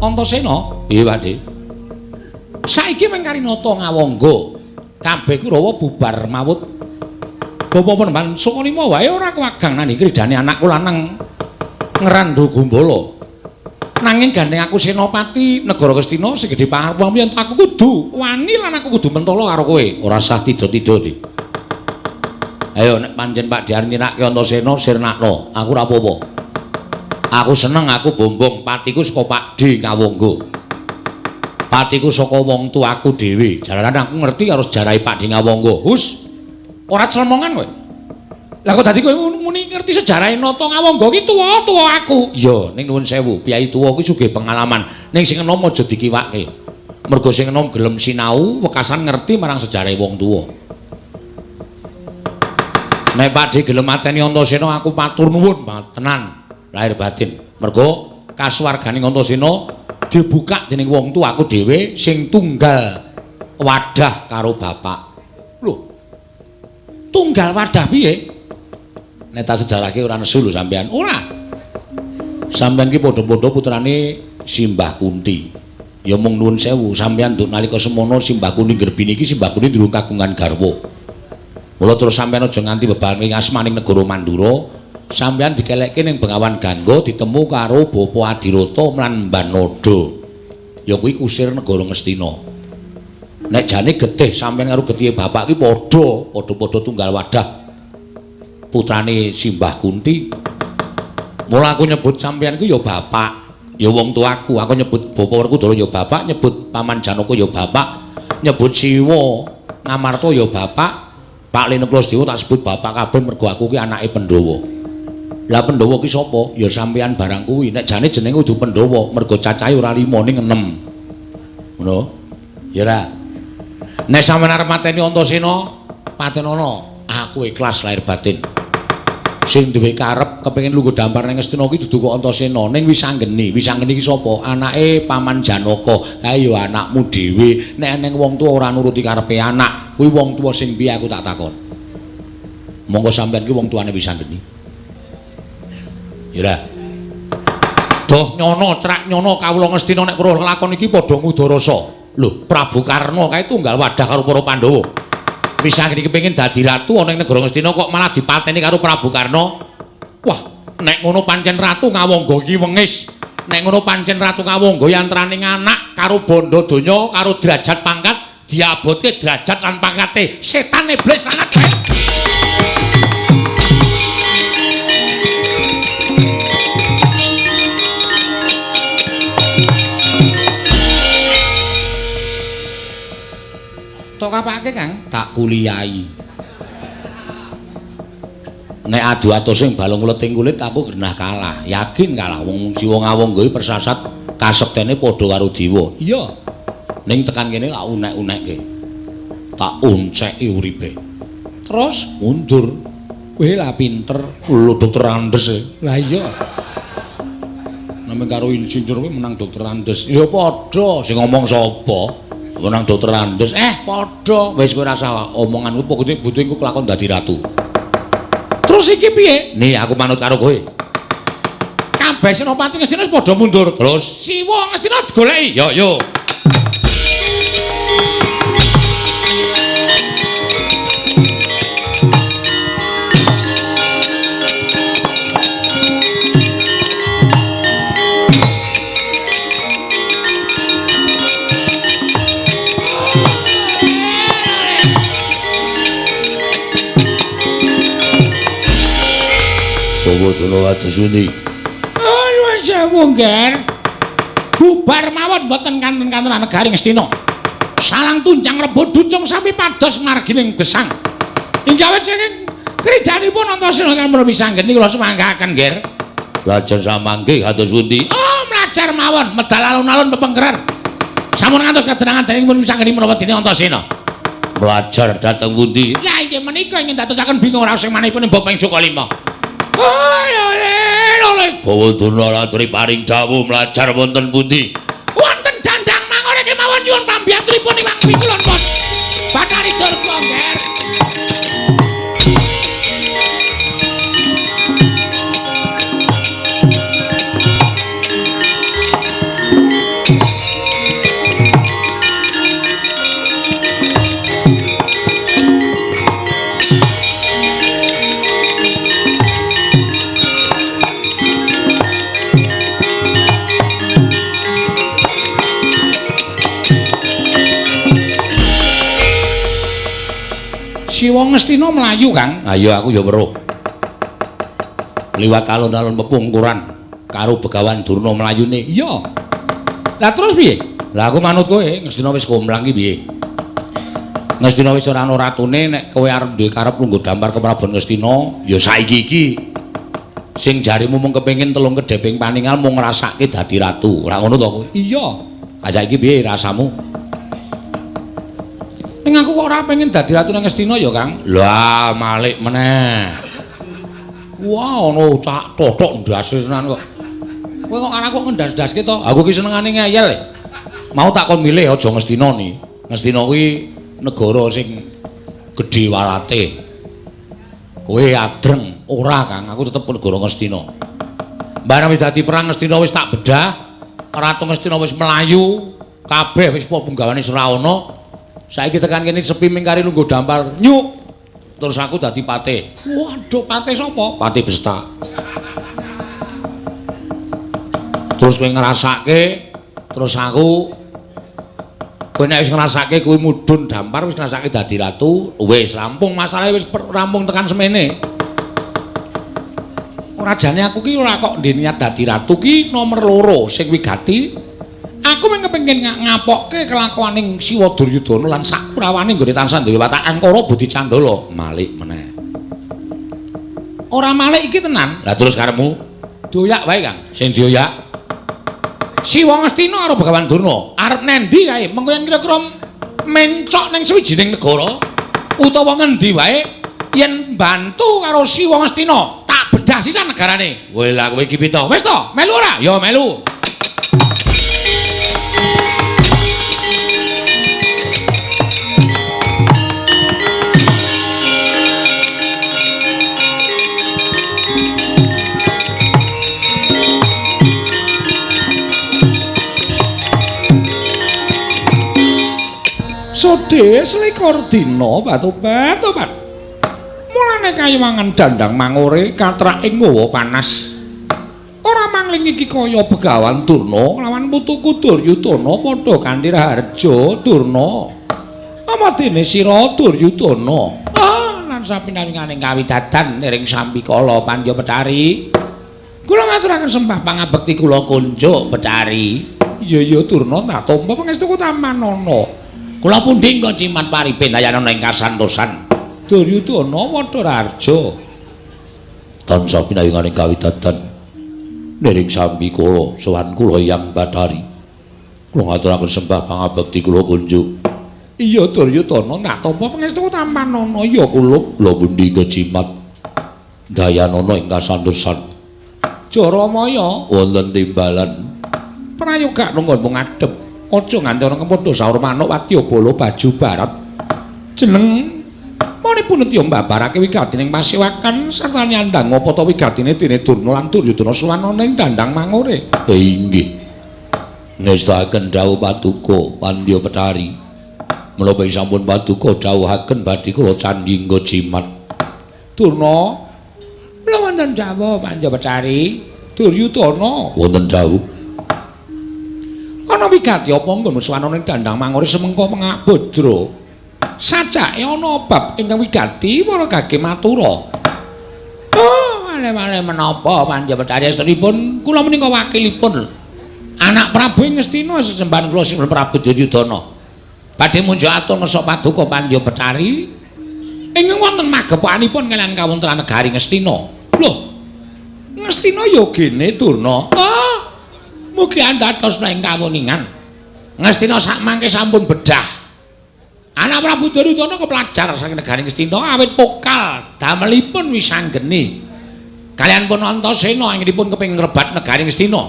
A: Antasena, piye Pak De? Saiki mung Karinata Ngawangga, kabeh Kurawa bubar mawut. Bapa Panembahan Sukalima wae ora kewagang nandhi kridane anakku lanang Ngrandha Gumbala. Nanging gandeng aku senopati negara Ngastina sing gedhe pangarep yen aku kudu wani lan aku kudu mentala karo kowe. Ora sah tida-tida, Dik. Ayo nek pancen Pak Dhe arep nyirake Antasena sirnakno, aku ora apa-apa. Aku seneng aku bombong patiku saka Pak Dhe Ngawangga. Patiku saka wong tuaku dhewe. Jalaran aku ngerti karo sejarahe Pak Dhe Ngawangga. Hus. Ora clemongan kowe. Lah kok dadi kowe muni ngerti sejarahe Nata Ngawangga ki tuwa-tuwa aku. Iya, ning nuwun sewu, piyai tuwa kuwi sugih pengalaman. Ning sing enom aja dikiwake. Mergo sing enom gelem sinau, wekasan ngerti marang sejarahe wong tuwa. Nek Pak Dhe gelem mateni Antasena aku matur nuwun banget tenan. Lahir batin. Mergo kasuwargane Antasena dibuka dening wong tuaku dhewe sing tunggal wadah karo bapak. Lho. Tunggal wadah piye? Nek tak sejarahke ora nesu lho sampean. Ora. Sampean ki padha-padha putrane Simbah Kunti. Ya mung nuwun sewu, sampean nduk nalika semono Simbah Kunti nggerbini iki Simbah Kunti durung kagungan garwa. Mula terus sampean aja nganti bebaring asmaning negara Mandura. Sampeyan dikelekke ning Bengawan Gangga ditemu karo Bapa Adirata lan Mbanada. Ya kuwi kusir negara Ngastina. Nek jane getih sampeyan karo getihe bapak ki padha, padha-padha tunggal wadah. Putrane Simbah Kunti. Mula aku nyebut sampeyan ku ya bapak, ya wong tuaku. Aku nyebut Bapa Werkudara ya bapak, nyebut Paman Janaka ya bapak, nyebut Siwa Ngamarta ya bapak, Pak Lenekla Sedewa tak sebut bapak kabeh mergo aku ki anake Pandhawa. Lah Pandhawa ki sapa? Ya sampeyan barang kuwi. Nek jane jenenge kudu Pandhawa, mergo cacahe ora 5 ning 6. Ngono? Ya ora. Nek sampeyan arep mateni Antasena, patenono. Aku ikhlas lahir batin. Sing duwe karep kepengin lungguh dampar ning Ngastina ki dudu kok Antasena, ning Wisanggeni. Wisanggeni ki sapa? Anake Paman Janaka. Kae ya anakmu dhewe. Nek eneng wong tuwa ora nuruti karepe anak, kuwi wong tuwa sing piye aku tak takon. Monggo sampeyan ki wong tuane Wisanggeni. Ya. Doh nyono crak nyono kawula Ngastina nek weruh lakon iki padha ngudarasa. Lho, Prabu Karna kae tunggal wadah karo para Pandhawa. Wisanggeni kepengin dadi ratu ana ing negara Ngastina kok malah dipateni karo Prabu Karna. Wah, nek ngono pancen Ratu Ngawangga iki wengis. Nek ngono pancen Ratu Ngawangga yantrane anak karo bondo donya karo derajat pangkat diabotke derajat lan pangkate setan iblis lanat. Tok apake Kang? Tak kuliahi. Nek adu atus sing balung leting kulit aku genah kalah, yakin kalah wong Siwa Ngawangga iki persasat kasektene padha karo dewa. Iya. Ning tekan kene tak unek-unekke. Tak onceki uripe. Terus mundur. Kowe lah pinter, lho Dokter Andes. Lah iya. Namung karo insinyur kuwi menang Dokter Andes. Ya padha, sing ngomong sapa? Menang Dokter Andes. Padha. Wis kowe rasa omonganku pokoke butuh engko kelakon dadi ratu. Terus iki piye? Nih aku manut karo kowe. Kabeh senopati Ngastina wis padha mundur. Terus Siwa Ngastina digoleki. Yo yo. Bawa atus ini.
D: Nuwun sewu, Ngger. Bubar mawon mboten kanten-kantenan negari Ngastina. Salang tunjang rebut ducung sami pados margining gesang. Inggih awit saking kridanipun Antasena kang menawi Wisanggeni kula sumanggaken, Ngger.
A: Lajeng samangke kados pundi?
D: Oh, mlajar mawon medal alun-alun pepengkeran. Sampun ngantos kadenangan dening pun Wisanggeni menapa dene Antasena.
A: Mlajar dhateng pundi?
D: Lah inggih menika ingin dadosaken bingung raos manihipun Bapak Sukalima.
A: Bawa Durna laturi paring dawuh mlajar wonten pundi?
D: Wonten dandang mangore kemawon nyuwun pambiyanturipun Iwang Pikulon pun. Bathari Durga, Ngger. Siwa Ngastina mlayu, Kang.
A: Ayo aku ya weruh. Liwat alun-alun pepungkuran karo Begawan Durna mlayune.
D: Iya. Lah terus piye?
A: Lah aku manut kowe, Ngastina wis komplang ki piye? Ngastina wis ora ana ratune, nek kowe arep duwe karep lungguh dampar ke Prabon Ngastina, ya saiki iki. Sing jarimu mung kepengin telung kedheping paningal mung ngrasake dadi ratu. Ora ngono to kowe?
D: Iya.
A: Ha saiki piye rasamu?
D: Ning aku kok ora pengen dadi ratu nang Ngastina ya, Kang.
A: Lah malik meneh.
D: Wah, ana cak tothok ndase tenan kok. Kowe kok arep kok ngendas-ndaske to?
A: Aku ki senengane ngeyel. Mau tak kon milih aja Ngastina ni. Ngastina kuwi negara sing gedhe walate. Kowe adreng ora, Kang, aku tetep negara Ngastina. Barang wis dadi perang Ngastina wis tak bedah, Ratu Ngastina wis mlayu, kabeh wis punggawane ora ana. Saiki tekan kene sepi mingkari lungguh dampar nyuk. Terus aku dadi patih.
D: Waduh, patih sapa?
A: Patih Besta. Terus kowe ngrasake, terus aku kowe nek wis ngrasake kuwi mudhun dampar wis ngrasake dadi ratu, wis rampung masalahe wis rampung tekan semene.
D: Ora jane aku ki ora kok ndek niat dadi ratu ki nomor 2 sing wigati. Aku mung kepengin ngapokke kelakuaning Siwa Duryudana lan sakurawane nggone tansah duwe watak angkara budi candala.
A: Malik meneh.
D: Ora malik iki tenan.
A: Lah terus karepmu?
D: Doyak wae, Kang.
A: Sing dioyak
D: Siwa Ngastina karo Begawan Durna arep nendi kae? Mengko yen kira-kira mencok ning sawijining negara utawa ngendi wae yen bantu karo Siwa Ngastina tak bedah sisan negarane.
A: Kowe lah kowe iki pito.
D: Wis to, melu ora?
A: Ya melu.
D: Sode selikur dina batu-batu. Mulane kayuwangan dandang mangore katrake ngawa panas. Ora mangling iki kaya Begawan Durna lawan putuku Duryudana padha kanthi raharja Durna. Apa dene sira Duryudana? Ah, lan sapinawinganing kawidadan niring sambikala Pandya Betari. Kula ngaturaken sembah pangabekti kula kunjuk Betari. Iya iya Durna tak tampa pangestu tamanana.
A: Kula pundi engko cimat paripin layanana ing kasantosan.
D: Duryudana padha raharja.
A: Tansah pinayunganing kawidadan niring sambikala sowan kula Hyang Bathari. Kula ngaturaken sembah pangabekti kula kunjuk.
D: Iya Duryudana tak tampa pangestu tamanana ya kula.
A: Kula pundi engko cimat dayanana ing kasantosan.
D: Jaramaya
A: wonten timbalan
D: prayoga nunggon ngadhep. Aja nganti ana kemodho saur manuk wadyabala baju barat. Jeneng manipun tiya mbabarake wigatining pasewakan sarta nyandhang apa ta wigatine dene Durna lan Duryudana sowan ana ing dandang mangore.
A: Inggih. Ngestakaken dawuh paduka Pandya Betari. Menapa sampun paduka dawuhaken badhe kula candhi nggo jimat.
D: Durna, kula wonten dawuh Pandya Betari. Duryudana
A: wonten dawuh.
D: Ana wigati apa nggon sowan ing dandang mangore semengko pengabodra. Sajake ana bab ingkang wigati para gage matura. Oh, male-male menapa Pandya Betari estunipun kula menika wakilipun anak Prabu ing Ngastina sesembahan kula Sri Prabu Duryudana. Badhe munjuk atur ngesak paduka Pandya Betari ingkang wonten magepokanipun kaliyan kawontenan negari Ngastina. Lho, Ngastina ya gene Durna. Oh, mugi andados ing kawuningan. Ngastina sakmangke sampun bedah. Anak Prabu Duryudana kepelajar saking negari Ngastina awit pokal damelipun wisanggeni. Kaliyan pun Antasena anggenipun kepengin ngrebat negari Ngastina.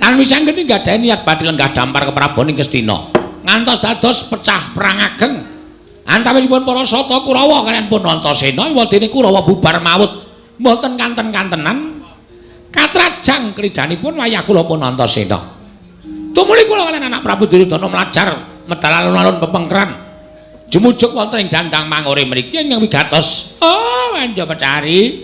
D: Lan wisanggeni gadhahi niat badhe lenggah dampar keprabon ing Ngastina. Ngantos dados pecah perang ageng. Antawisipun para sata Kurawa kaliyan pun Antasena iwadene Kurawa bubar mawut. Mboten kanten-kantenan katrajang kridanipun wayah kula pun Antasena. Tumuli kula kaliyan anak Prabu Duryudana mlajar medal alun-alun pepengkeran. Jumujuk wonten ing dandang mangore mriki ingkang wigatos. Oh, Pandya Betari.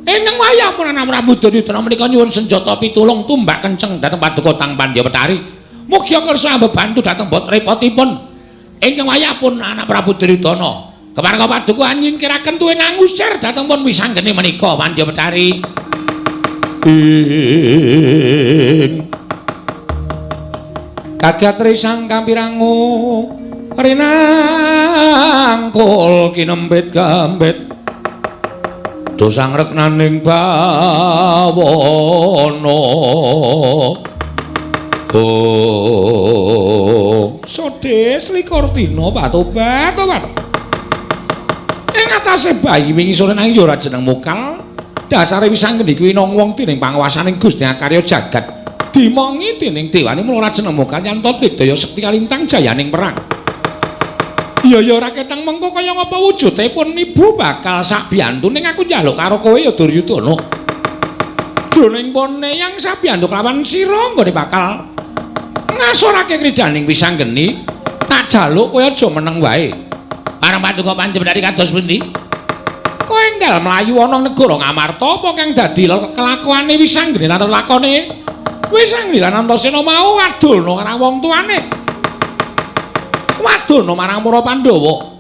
D: Ingkang wayah pun anak Prabu Duryudana menika nyuwun senjata pitulung tumbak kenceng dhateng paduka Tang Pandya Betari. Mugi kersa mbebantu dhateng bot repotipun. Ingkang wayah pun anak Prabu Duryudana Kepareng paduka nyingkiraken tuwin angusir dhateng pun wisanggeni menika Pandya Betari.
A: Ing kagatri sang kampirangu rinangkul kinempit gambit dosang reknaning bawana. Oh,
D: Sodes likur dina patobat tobat. Ing atase bayi wingi sore nanging ya ora jeneng mokal. Dasare wisanggeni kuwi nang wong dening panguwasaning Gusti Akarya jagat. Dimongi dening dewane mula ora jeneng mokal yen to digdaya sekti kalintang jayaning perang. Iya ya ora ketang mengko kaya ngapa wujude pun ibu bakal sabiyantu ning aku njaluk karo kowe ya Duryudana. Jroning pone yang sabiyantu kelawan sira nggone bakal ngasorake kridaning wisanggeni, tak jaluk kowe aja meneng wae. Marang paduka panjenengan kados pundi? Kowe enggal mlayu ana negara Ngamarta apa kang dadi kelakuane wisanggeni lan lakone wisanggeni lan Antasena mau wadulna karo wong tuane. Wadulna marang para Pandhawa.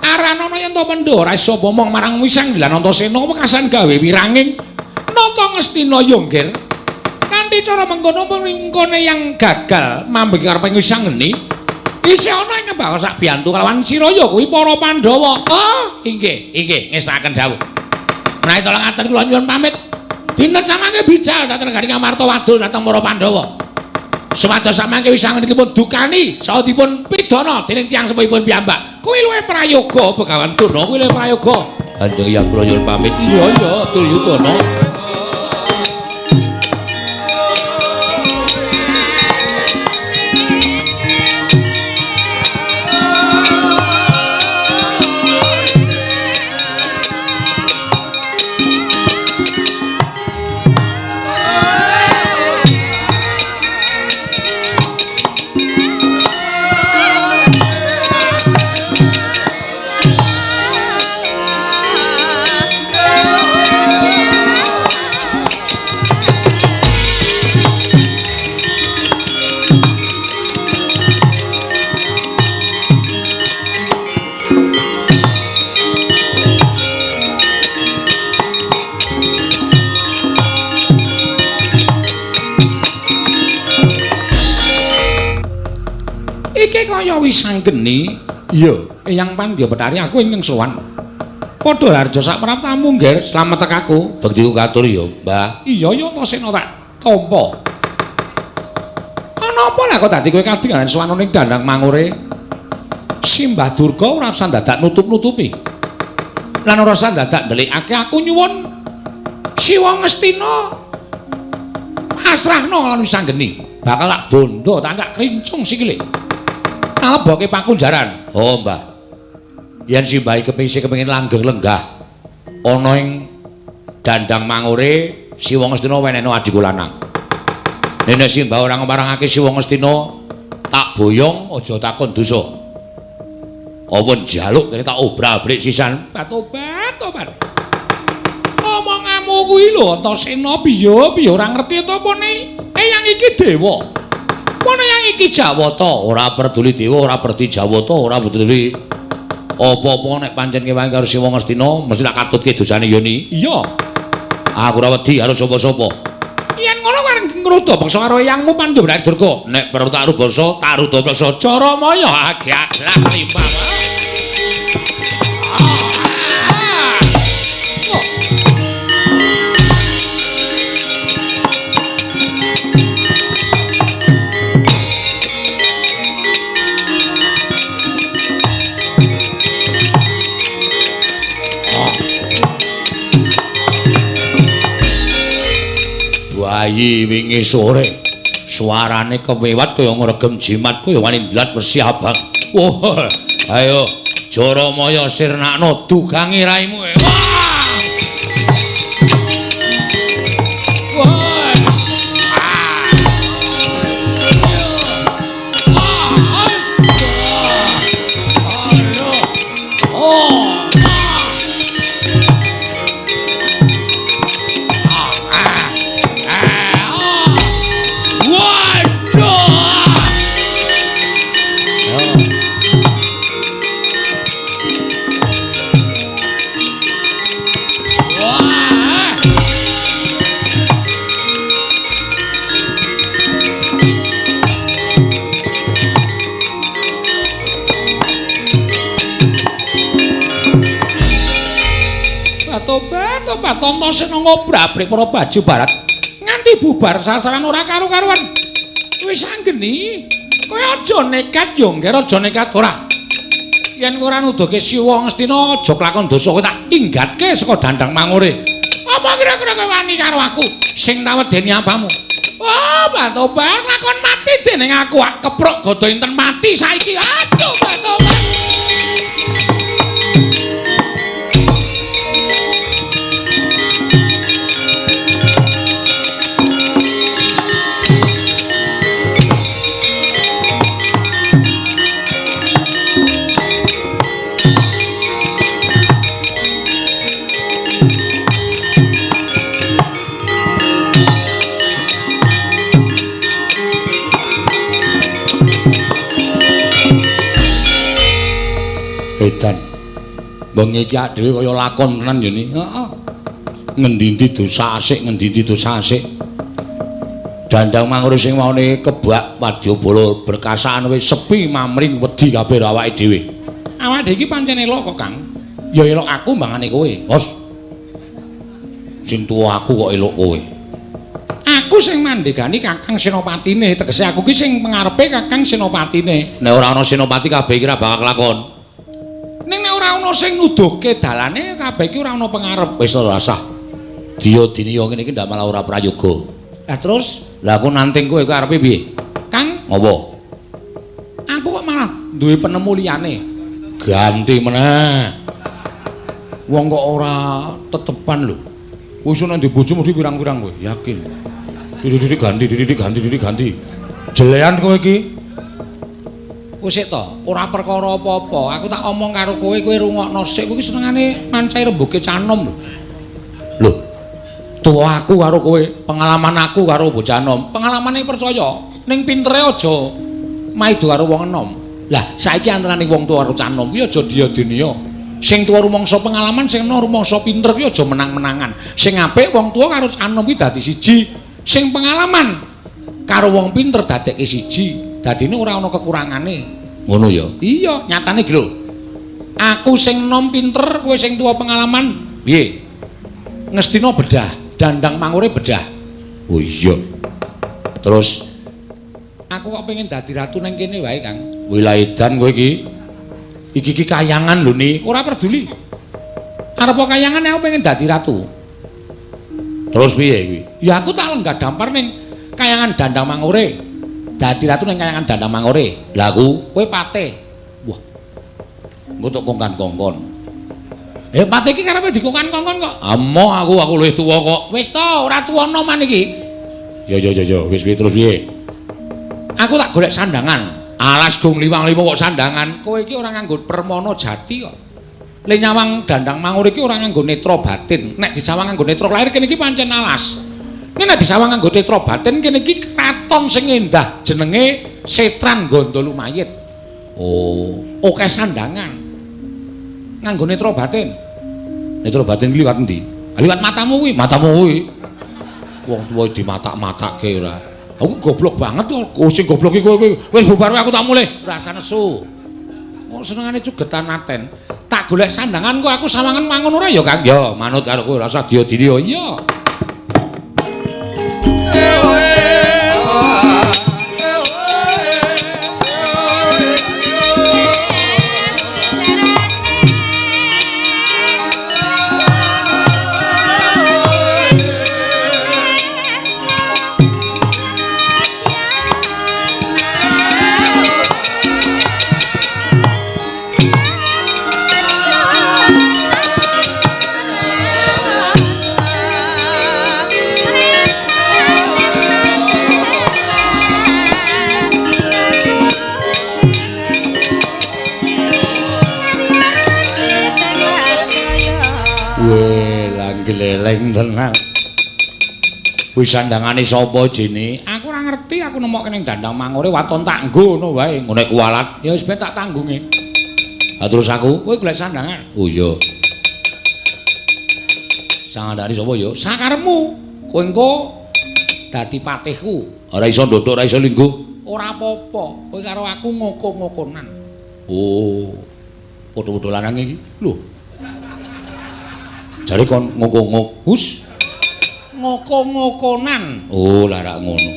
D: Aranana yen to Pandhawa ora iso omong marang wisanggeni lan Antasena wekasan gawe wiranging nata ngestina ya nggir. Kanthi cara mengkono mengkone yang gagal mambeki kareping wisanggeni isih ana ing bakal sak biyantu kelawan sira ya kuwi para Pandhawa. Oh, inggih, inggih ngestakaken dawuh. Menawi tolong ngaten kula nyuwun pamit. Dinten samangke bidal dhateng negari Ngamarta wadul dhateng para Pandhawa. Supados samangke wisanggeni dipun dukani saha dipun pidana dening tiyang sepuhipun piyambak. Kuwi luwih prayoga Begawan Durna, kuwi luwih prayoga.
A: Kanjeng Hyang kula nyuwun pamit.
D: Iya iya Duryudana. Iki kaya wisanggeni. Iya, Eyang Pandya Betari aku ingkang sowan. Padha harja sak praptamu, Ngger, slamet tekaku.
A: Bektiku katur ya, Mbah.
D: Iya ya Antasena tak tampa. Ana apa lah kok dadi kowe kadingalan sowan ning dandang mangure? Simbah Durga ora usah dadak nutup-nutupi. Lan ora usah dadak ndelikake aku nyuwun Siwa Ngastina pasrahno lan wisanggeni. Bakal tak bondo tak tak krincung sikile. Naleboke pakunjaran.
A: Oh, Mbah. Yen simbahe kepingin kepengin langgeng lenggah ana ing dandang mangure Siwa Ngastina wenehno adhiku lanang. Nek simbah ora ngmarangake Siwa Ngastina tak boyong aja takon dosa. Apa njaluk kene tak obrak-abrik sisan.
D: Tobat, tobat. Omonganmu kuwi lho Antasena piye piye ora ngerti ta apa ne? Eyang iki dewa. Mana yang iki
A: Jawata, ora peduli dewa, ora peduli Jawata, ora peduli apa-apa nek pancen kewangi karo Siwa Ngastina mesti tak katutke dosane yoni.
D: Iya.
A: Aku ora wedi karo sapa-sapa.
D: Yen ngono areng ngruda bangsa karo eyangmu Pandhawa Durga.
A: Nek perlu tak rubasa, tak ruda bangsa
D: Jaramaya agak-agak lima.
A: Bayi wingi sore suarane kewewat kaya ngregem jimat kaya wani ndlat wesi abang. Wah, ayo Jaramaya sirnakno dugangi raimu. Wah!
D: Wah! Oh! Tobat, tobat Antasena ngobrak-abrik para baju barat nganti bubar sasaran ora karu-karuan. Wis anggeni, kowe aja nekat yo, Ngger, aja nekat ora. Yen ora nuduhke Siwa Ngastina aja kelakon dosa, kowe tak inggatke saka Dandang Mangure. Apa kira-kira kowe wani karo aku sing tak wedeni apamu? Wah, tobat lakon mati dening aku ak keprok gada inten mati saiki. Aduh, tobat.
A: Edan. Bengi iki dhewe kaya lakon tenan ya ni. Heeh. Ngendi-endi dosa asik, ngendi-endi dosa asik. Dandang Mangure sing maune kebak wadyabala berkasaan wis sepi mamring wedi kabeh awake dhewe.
D: Awake dhewe iki pancen elok kok, Kang.
A: Ya elok aku mbangane kowe. Hos. Sing tuwa aku kok elok kowe.
D: Aku sing mandegani Kakang Senopatine, tegese aku ki sing pengarepe Kakang Senopatine.
A: Nek ora ana Senopati kabeh iki ora bakal kelakon.
D: Ning nek ora ana sing nuduhke dalane kabeh iki ora ana pengarep.
A: Wis ora sah. Diya diniya ngene iki ndak malah ora prayoga.
D: Lah terus,
A: lah aku nanting kowe arepe piye?
D: Kang,
A: ngopo?
D: Aku kok malah duwe penemu liyane.
A: Ganti meneh. Wong kok ora tetepan lho. Wis ana ndek bojo mesti pirang-pirang kowe, yakin. Didik ganti, didik ganti, didik ganti. Jelean kowe iki.
D: Wis sik to, ora perkara apa-apa. Aku tak omong karo kowe, kowe rungokno sik. Kowe iki senengane mancai rembuge canom lho.
A: Lho. Tuwa aku karo kowe, pengalaman aku karo bocah nom.
D: Pengalamane percaya, ning pintere aja maido karo wong enom. Lah, saiki antarane wong tuwa karo canom kuwi aja dia-diniya. Sing tuwa rumangsa pengalaman, sing enom rumangsa pinter kuwi aja menang-menangan. Sing apik wong tuwa karo canom kuwi dadi siji. Sing pengalaman karo wong pinter dadekke siji. Dadine ora ana kekurangane.
A: Ngono ya?
D: Iya, nyatane iki lho. Aku sing nom pinter, kowe sing tuwa pengalaman, piye? Ngestina bedah, Dandang Mangure bedah.
A: Oh iya. Terus
D: aku kok pengen dadi ratu nang kene wae, Kang.
A: Wilaedan kowe iki. Iki iki kayangan lho ni.
D: Ora peduli. Arep kayangan aku pengen dadi ratu.
A: Terus piye kuwi?
D: Ya aku tak lenggah dampar ning kayangan Dandang Mangure. Dadi ratu ning kayangan Dandang Mangure.
A: Lah aku
D: kowe patih.
A: Wah. Engko tok kongkan-kongkon.
D: Patih iki karepe dikongkan-kongkon kok.
A: Amoh aku luwih tuwa kok.
D: Wis to, ora tuwa noman iki.
A: Ya ya ya ya, wis piye terus piye?
D: Aku tak golek sandangan.
A: Alas gong liwang limo kok sandangan.
D: Kowe iki ora nganggo permana jati kok. Le nyawang Dandang Mangure iki ora nganggo netra batin. Nek disawang nganggo netra lahir kene iki pancen alas. Nek nek disawang nganggo netra batin kene iki kraton sing endah jenenge Setran Ganda Lumayit.
A: Oh,
D: akeh sandangan. Nganggo netra batin.
A: Netra batin ki liwat endi?
D: Liwat matamu kuwi,
A: matamu kuwi. Wong tuwa dimatak-matake ora.
D: Aku goblok banget kok. Oh, sing goblok iki kowe kuwi. Wis bubar aku tak mulih. Rasa nesu. Kok senengane cugetan aten. Tak golek sandangan kok aku sawangan mangun ora ya, Kang?
A: Ya, manut karo kowe rasa dia-dia.
D: Iya.
A: Gleleng tenan. Kuwi sandangane sapa jene?
D: Aku ora ngerti, aku nemokke ning Dandang Mangure waton tak nggo ngono wae.
A: Ngono kuwalat.
D: Ya wis ben tak tanggunge.
A: Ha terus aku,
D: kowe golek sandangan.
A: Oh iya. Sandangane sapa ya?
D: Sakarepmu. Kowe engko dadi patihku.
A: Ora iso ndodok, ora iso lingguh.
D: Ora apa-apa, kowe karo aku ngoko-ngokonan.
A: Oh. Padha-padha lanang iki.
D: Lho.
A: Jare kon ngoko-ngok. Hus.
D: Ngoko-ngokonan.
A: Oh, lah rak ngono.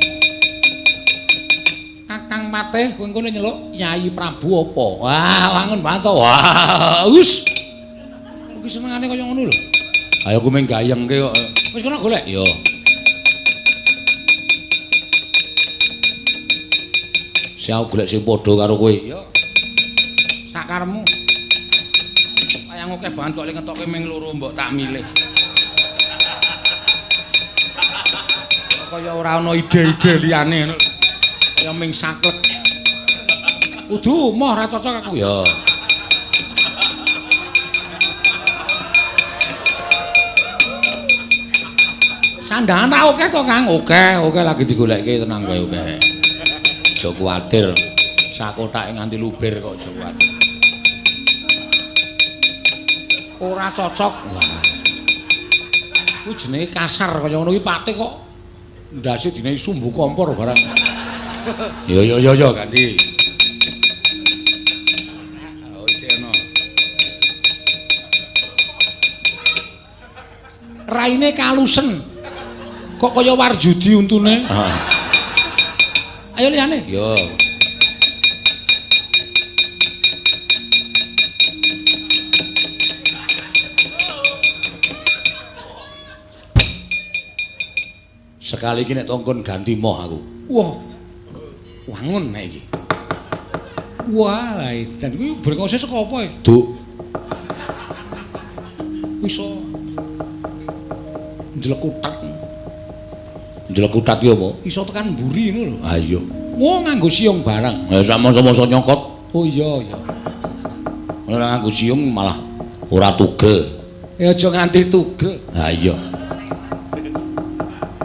D: Kakang Patih kowe engko nyeluk Yayi Prabu apa? Wah, wangun banget to. Wah, hus. Iki senengane kaya ngono lho.
A: Ayo aku mung gayengke kok.
D: Wis kono golek.
A: Yo. Sing aku golek sing padha karo kowe.
D: Yo. Sakaremu. Wayang akeh banget kok lek ngetoke ming loro mbok tak milih. Kaya ora ana ide-ide liyane ngono. Kaya ming saklek. Kudu moh ora cocok aku.
A: Ya.
D: Sandangan ra akeh to, Kang?
A: Oke, oke lagi digolekke tenang wae oke. Aja kuwatir. Sakotake nganti luber kok aja kuwatir.
D: Ora cocok. Wah. Kuwi jenenge kasar kaya ngono kuwi Patih kok ndase dinehi sumbu kompor barang.
A: Yo yo yo yo ganti.
D: Oh, isih ana. Raine kalusen. Kok kaya Warjudi untune.
A: Heeh.
D: Ayo liyane.
A: Yo. Sekali iki nek tongkon ganti moh aku.
D: Wah. Wangun nek iki. Wah, lah edan kuwi brengose saka apa e?
A: Duk.
D: Iso njlekutak.
A: Njlekutak ki apa?
D: Iso tekan mburi ngono lho.
A: Ha iya.
D: Wah, nganggo siung barang.
A: Ha sama-sama nyokot.
D: Oh iya iya.
A: Ora nganggo siung malah ora tugel.
D: Ya aja nganti tugel.
A: Ha iya.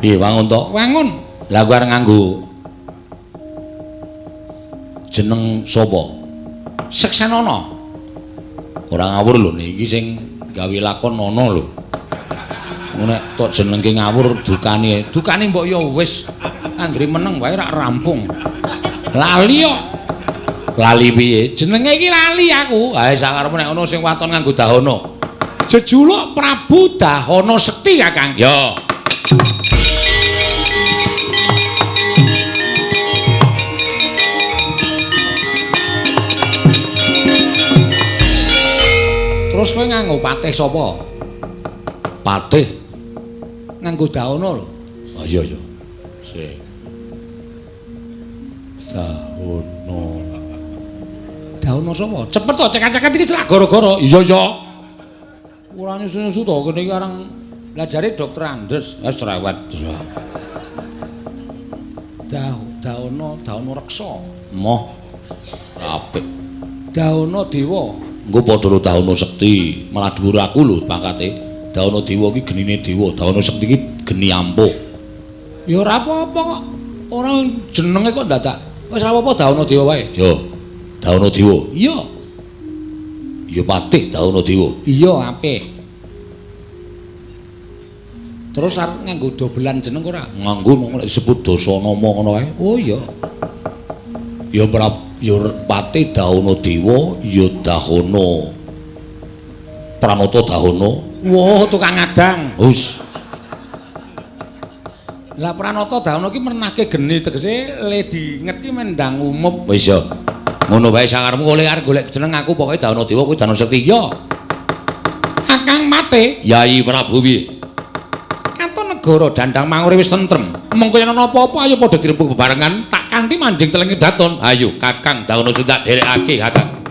A: Piye wangun to?
D: Wangun.
A: Lah aku arep nganggo jeneng sapa?
D: Seksenana.
A: Ora ngawur lho niki sing gawe lakon ana lho. Nek tok jenengke ngawur dukane,
D: dukane mbok ya wis anggere meneng wae rak rampung. Lali kok.
A: Lali piye?
D: Jenenge iki lali aku.
A: Ha sakarepmu nek ana sing waton nganggo dahana.
D: Jejuluk Prabu Dahana Sekti ya, Kang.
A: Ya.
D: Terus kowe nganggo patih sapa?
A: Patih
D: nganggo dahana lho.
A: Oh iya iya. Sik. Dahana.
D: Dahana sapa? Cepet to cekak-cekak iki celak gara-gara.
A: Iya iya.
D: Ora nyusu-nyusu to kene iki arang blajare Dokter Andes.
A: Wis cerewet.
D: Dahana Dahana Reksa.
A: Moh. Apik.
D: Dahana Dewa.
A: Engko padha karo Dahana Sekti, malah dhuwur aku lho pangkate. Dahana Dewa iki genine dewa, Dahana Sekti iki geni ampuh.
D: Ya ora apa-apa kok. Ora jenenge kok dadak. Wis ora apa-apa Dahana Dewa wae.
A: Yo. Dahana Dewa.
D: Iya.
A: Ya patih Dahana Dewa.
D: Iya, apik. Terus arep nganggo dobelan jeneng ora?
A: Nganggo nang nek disebut Dasanama ngono kae.
D: Oh iya.
A: Ya ya patih Dahana Dewa, ya Dahana Pranata Dahana.
D: Wah, tukang ngadang.
A: Hus.
D: Lah Pranata Dahana ki mernake geni tegese le dinget ki mendang umup.
A: Wis ya. Ngono wae sakarepmu oleh arep golek jeneng aku pokoke Dahana Dewa kuwi Dahana Sekti.
D: Ya. Kakang Mate,
A: Yayi Prabu piye?
D: Katon negara Dandang Mangure wis tentrem. Mengko yen ana apa-apa ayo padha dirembug bebarengan tak kanthi manjing teleng kedaton.
A: Ayo Kakang Dahana Sekti tak dherekake Kakang.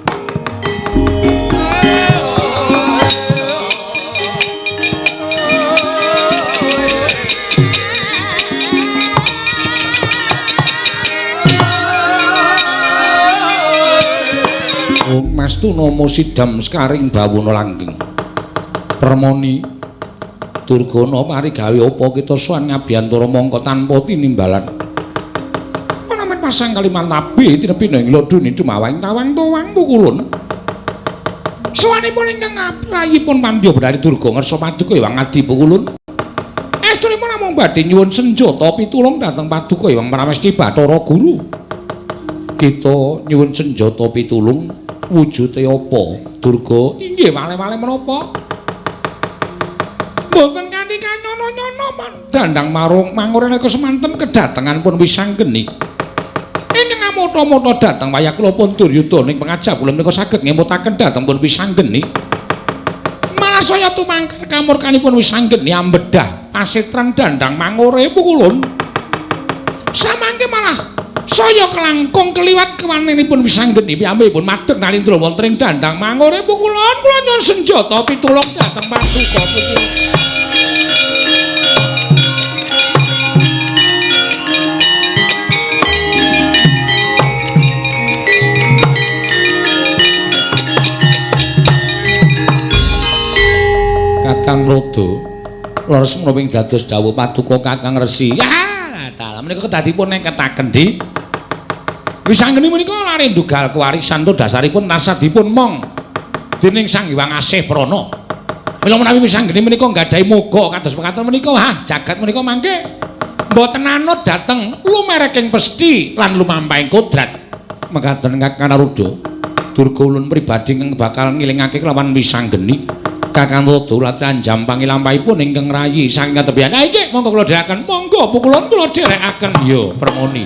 D: Mas Tunama sidam sekaring bawana langgeng. Permoni Durgana mari gawe apa kita sowan ngabiyantara mangka tanpa tinimbalan. Ana pasang kalimantabi tinepi ing lodune dumawang tawang towang pukulun. Sowanipun ingkang aprayipun pandya Bendari Durga ngersa paduka Hyang Adi Pukulun. Estunipun namung badhe nyuwun senjata pitulung dhateng paduka Hyang Pramesti Bathara Guru. Kita nyuwun senjata pitulung wujude apa? Durga inggih wale-wale menapa? Mboten kanthi kanyono-nyono dandang marung mangure nika semanten kedatengan pun Wisanggeni. Ingkang amota-mota dhateng wayah kula pun Duryudana ing pangajap kula menika saged ngemutaken dhateng pun Wisanggeni. Malah saya tumangkar kamurkanipun Wisanggeni ambedah pasetran dandang mangure pukulun. Samangke malah saya kelangkung keliwat kewanenipun Wisanggeni piyambakipun madeg nalindra wonten ing dandang mangure pukulun. Kula nyuwun senjata pitulung dhateng paduka pukulun. Kakang Rodo leres menawi dados dawuh paduka Kakang Resi. Ya dalah menika kedadipun neketaken di Wisanggeni menika lare ndugal kewarisan to dasaripun tansah dipun mong dening Sang Hyang Asih Prana. Mila menawi Wisanggeni menika nggadahi moga kados mekaten menika, hah jagat menika mangke mboten anut dhateng lumereking pesthi lan lumampahing kodrat. Mekaten Kakang Rodo, durga ulun pribadi ingkang bakal ngilingake kelawan Wisanggeni. Kakang Rodo latihan jampangi lampahipun ingkang rayi saking katebihan. Ha iki monggo kula dherekaken, monggo pukulun kula dherekaken. Yo permoni.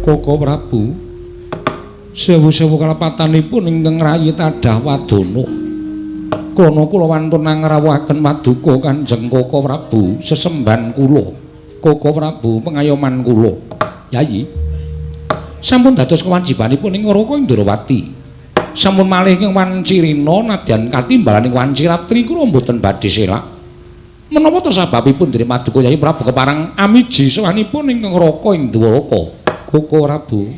D: Koko Prabu sewu-sewu kalepatanipun ingkang rayi tadah wadana. Kono kula wantun ngrawuhaken paduka Kanjeng Koko Prabu sesembahan kula. Koko Prabu pengayoman kula. Yayi. Sampun dados kewajibanipun ing Raka Indrawati. Sampun malih ing wancirina nadyan katimbalaning wanciratri kula mboten badhe selak. Menapa to sababipun dening paduka Yayi Prabu kepareng amiji sowanipun ingkang Raka ing Dwaraka? Koko Prabu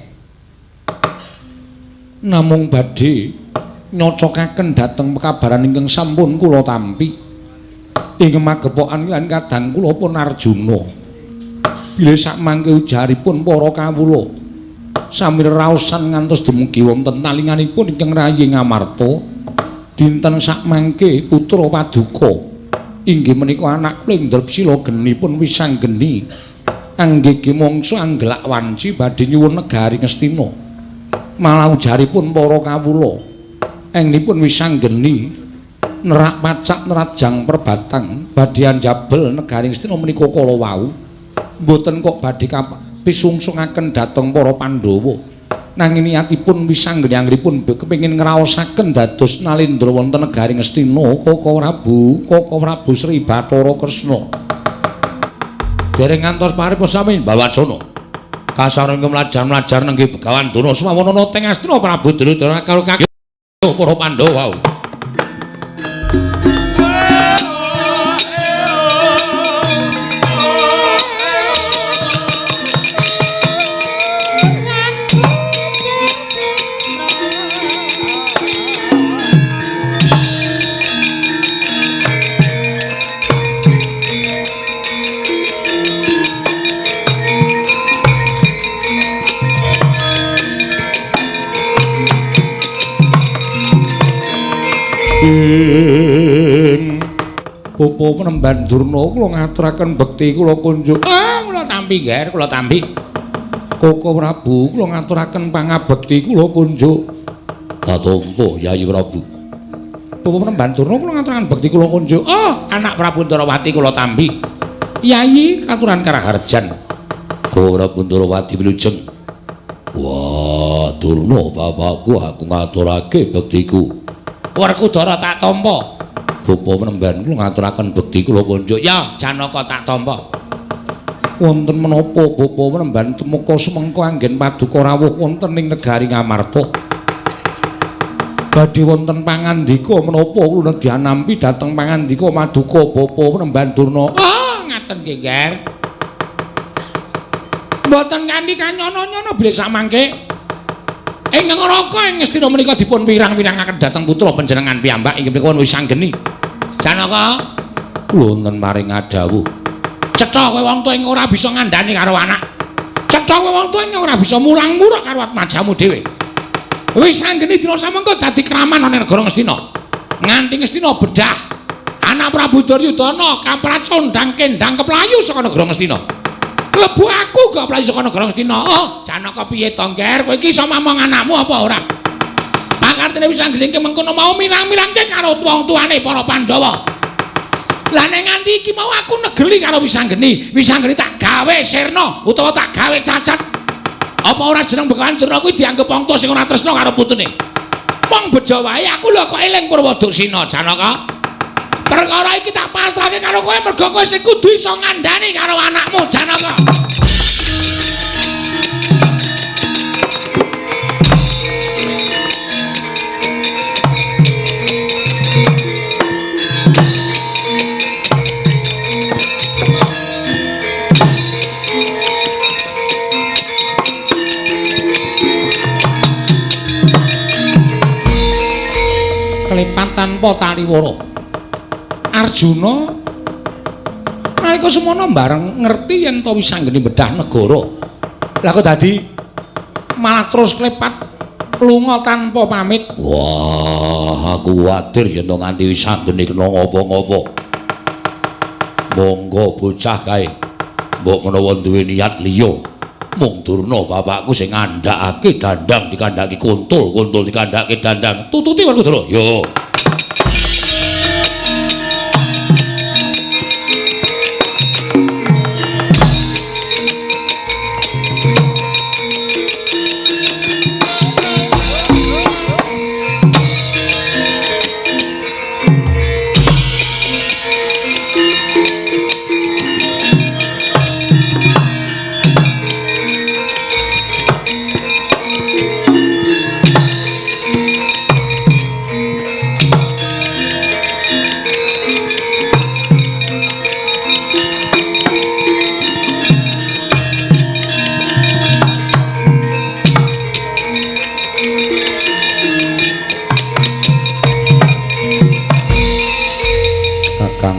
D: namung badhe nyocokaken dhateng pekabaran ingkang sampun kula tampi ing magepokan lan kadang kula pun Arjuna bilih sakmangke ujaripun para kawula sami raosan ngantos dumugi wonten talinganipun ingkang rayi Ngamarta dinten sakmangke putra paduka inggih menika anak kula Indrapsila genipun Wisanggeni
A: Anggege mangsa anggelak wanci badhe nyuwun negari Ngastina. Malah ujaripun para kawula engnipun Wisanggeni nerak pacak nerajang perbatang badhe anjabel negari Ngastina menika kala wau. Mboten kok badhe pisungsungaken dhateng para Pandhawa. Nanging niatipun Wisanggeni anggenipun kepengin ngraosaken dados nalendra wonten negari Ngastina Koko Prabu, Koko Prabu Sri Bathara Kresna. Dereng ngantos paripun sami Bawacana. Kasaring mlajar-mlajar nenggih Begawan Durna sumawana teng Ngastina Prabu Duryudana karo kaki para Pandhawa. Bapa Penemban Durna kula ngaturaken bekti kula kunjuk. Ah, kula tampi ngger, kula tampi. Koko Prabu kula ngaturaken pangabekti kula kunjuk. Katampa Yayi Prabu. Bapa Penemban Durna kula ngaturaken bekti kula kunjuk. Oh, anak Prabu Ndarawati kula tampi. Yayi katuran karaharjan. Koko Prabu Ndarawati wilujeng. Wah, Durna bapakku aku ngaturake bektiku. Werkudara tak tampa. Bapa Penemban kula ngaturaken bekti kula kunjuk. Ya, Janaka tak tampa. Wonten menapa Bapa Penemban tumeka sumengko anggen paduka rawuh wonten ing negari Ngamarta? Badhe wonten pangandika menapa kula nedya nampi dhateng pangandika maduka Bapa Penemban Durna. Ah, ngaten nggih, Nger. Mboten kanthi kanyono-nyono bilih samangke ing neraka ing Ngastina menika dipun wirang-wirangaken dhateng putra panjenengan piyambak inggih menika Wisanggeni. Janaka, kula wonten paring adhawuh. Cetha kowe wong tuwa ing ora bisa ngandhani karo anak. Cetha kowe wong tuwa ing ora bisa mulang-muruk karo atmajamu dhewe. Wisanggeni dina samengko dadi kraman ana negara Ngastina. Nganti Ngastina bedah anak Prabu Duryudana kamprat condang kendang keplayu saka negara Ngastina. Klebu aku gak playu saka negara Ngastina. Oh, Janaka piye to, Ngger? Kowe iki iso mamong anakmu apa ora? Pakartene Wisanggeni mengkono mau mirang-mirangke karo wong tuane para Pandhawa. Lah nek nganti iki mau aku negeli karo Wisanggeni, Wisanggeni tak gawe sirna utawa tak gawe cacat. Apa ora jeneng Begawan Durna kuwi dianggep wong tuwa sing ora tresna karo putune? Mong bejo wae aku lho kok eling Purwoduksina, Janaka. Perkara iki tak pasrahke karo kowe mergo kowe sing kudu iso ngandhani karo anakmu, Janaka. Klepan tanpa taliwara. Arjuna nalika semono bareng ngerti yen to Wisanggeni bedah negara. Lah kok dadi malah terus klepat lunga tanpa pamit. Wah, aku kuwatir yen to nganti Wisanggeni kena ngopo-ngopo. Monggo bocah kae. Mbok menawa duwe niat liya. Mung Durna bapakku sing ngandhakake dandang dikandhaki kuntul, kuntul dikandhake dandang. Tututi Werkudara. Yo.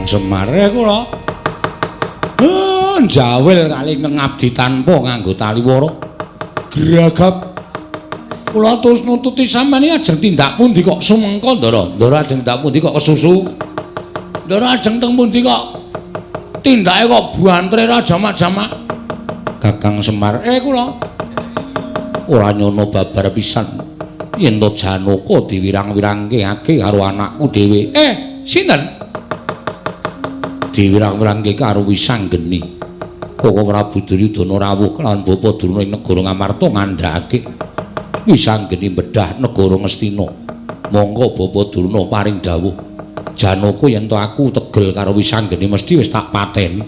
A: Semar kula jawil kali ngabdi tanpa nganggo taliwara. Gragap kula terus nututi sampeyan iki ajeng tindak pundi kok sumengko, Ndara? Ndara ajeng tindak pundi kok kesusu? Ndara ajeng teng pundi kok tindake kok bantre ra jamak-jamak? Kakang Semar, kula ora nyono babar pisan yen to Janaka diwirang-wirangke karo anakku dhewe. Sinten? Diwirang-wirangke karo Wisanggeni. Koko Prabu Duryudana rawuh kelawan Bapa Durna ing negara Ngamarta ngandhakake Wisanggeni bedah negara Ngastina. Monggo Bapa Durna paring dawuh. Janaka yen to aku tegel karo Wisanggeni mesti wis tak pateni.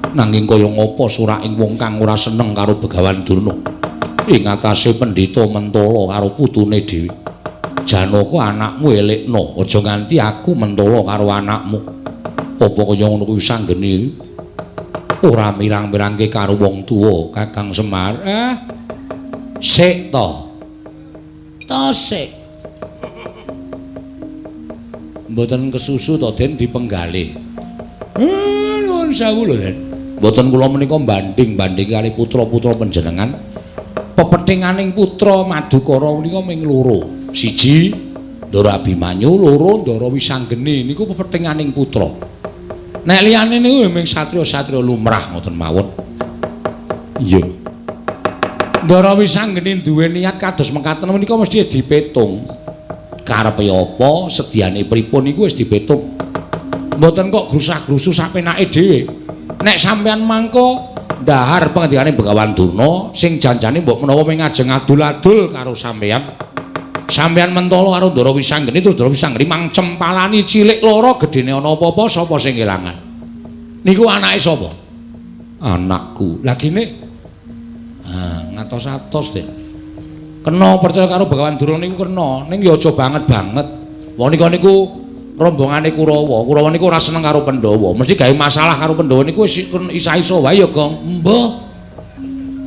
A: Nanging kaya ngapa suraking wong kang ora seneng karo Begawan Durna ing atase pendhita mentala karo putune dhewe. Janaka anakmu elekno, aja nganti aku mentala karo anakmu. Apa kaya ngono kuwi Wisanggeni ora mirang-mirangke karo wong tuwa Kakang Semar? Sik to.
B: To sik.
A: Mboten kesusu to Den dipenggalih. Nuwun sewu lho Den. Mboten kula menika banding-banding kali putra-putra panjenengan. Pepethinganing putra Madukara menika ming loro. Siji Ndara Abimanyu, loro Ndara Wisanggeni niku pepethinganing putra. Nek liyane niku ming satriya-satriya lumrah ngoten mawon. Iya. Ndara Wisanggeni duwe niat kados mekaten menika mesti dipetung. Karepe apa, sediane pripun niku wis dipetung. Mboten kok grusah-grusu sapenake dhewe. Nek sampeyan mangko ndahar pengendikane Begawan Durna sing janjane mbok menawa mung ngajeng adul-adul karo sampeyan. Sampeyan mentala karo Ndara Wisanggeni terus Ndara Wisanggeni mang cempalani cilik loro gedene ana apa-apa sapa sing kelangan. Niku anake sapa? Anakku. Lah gene ngatos-atos Den. Kena percaya karo Begawan Durna niku kena, ning ya aja banget-banget. Wong nika niku rombongane Kurawa. Kurawa niku ora seneng karo Pandhawa. Mesti gawe masalah karo Pandhawa niku wis isa-isa wae ya, Gong.
B: Mbah.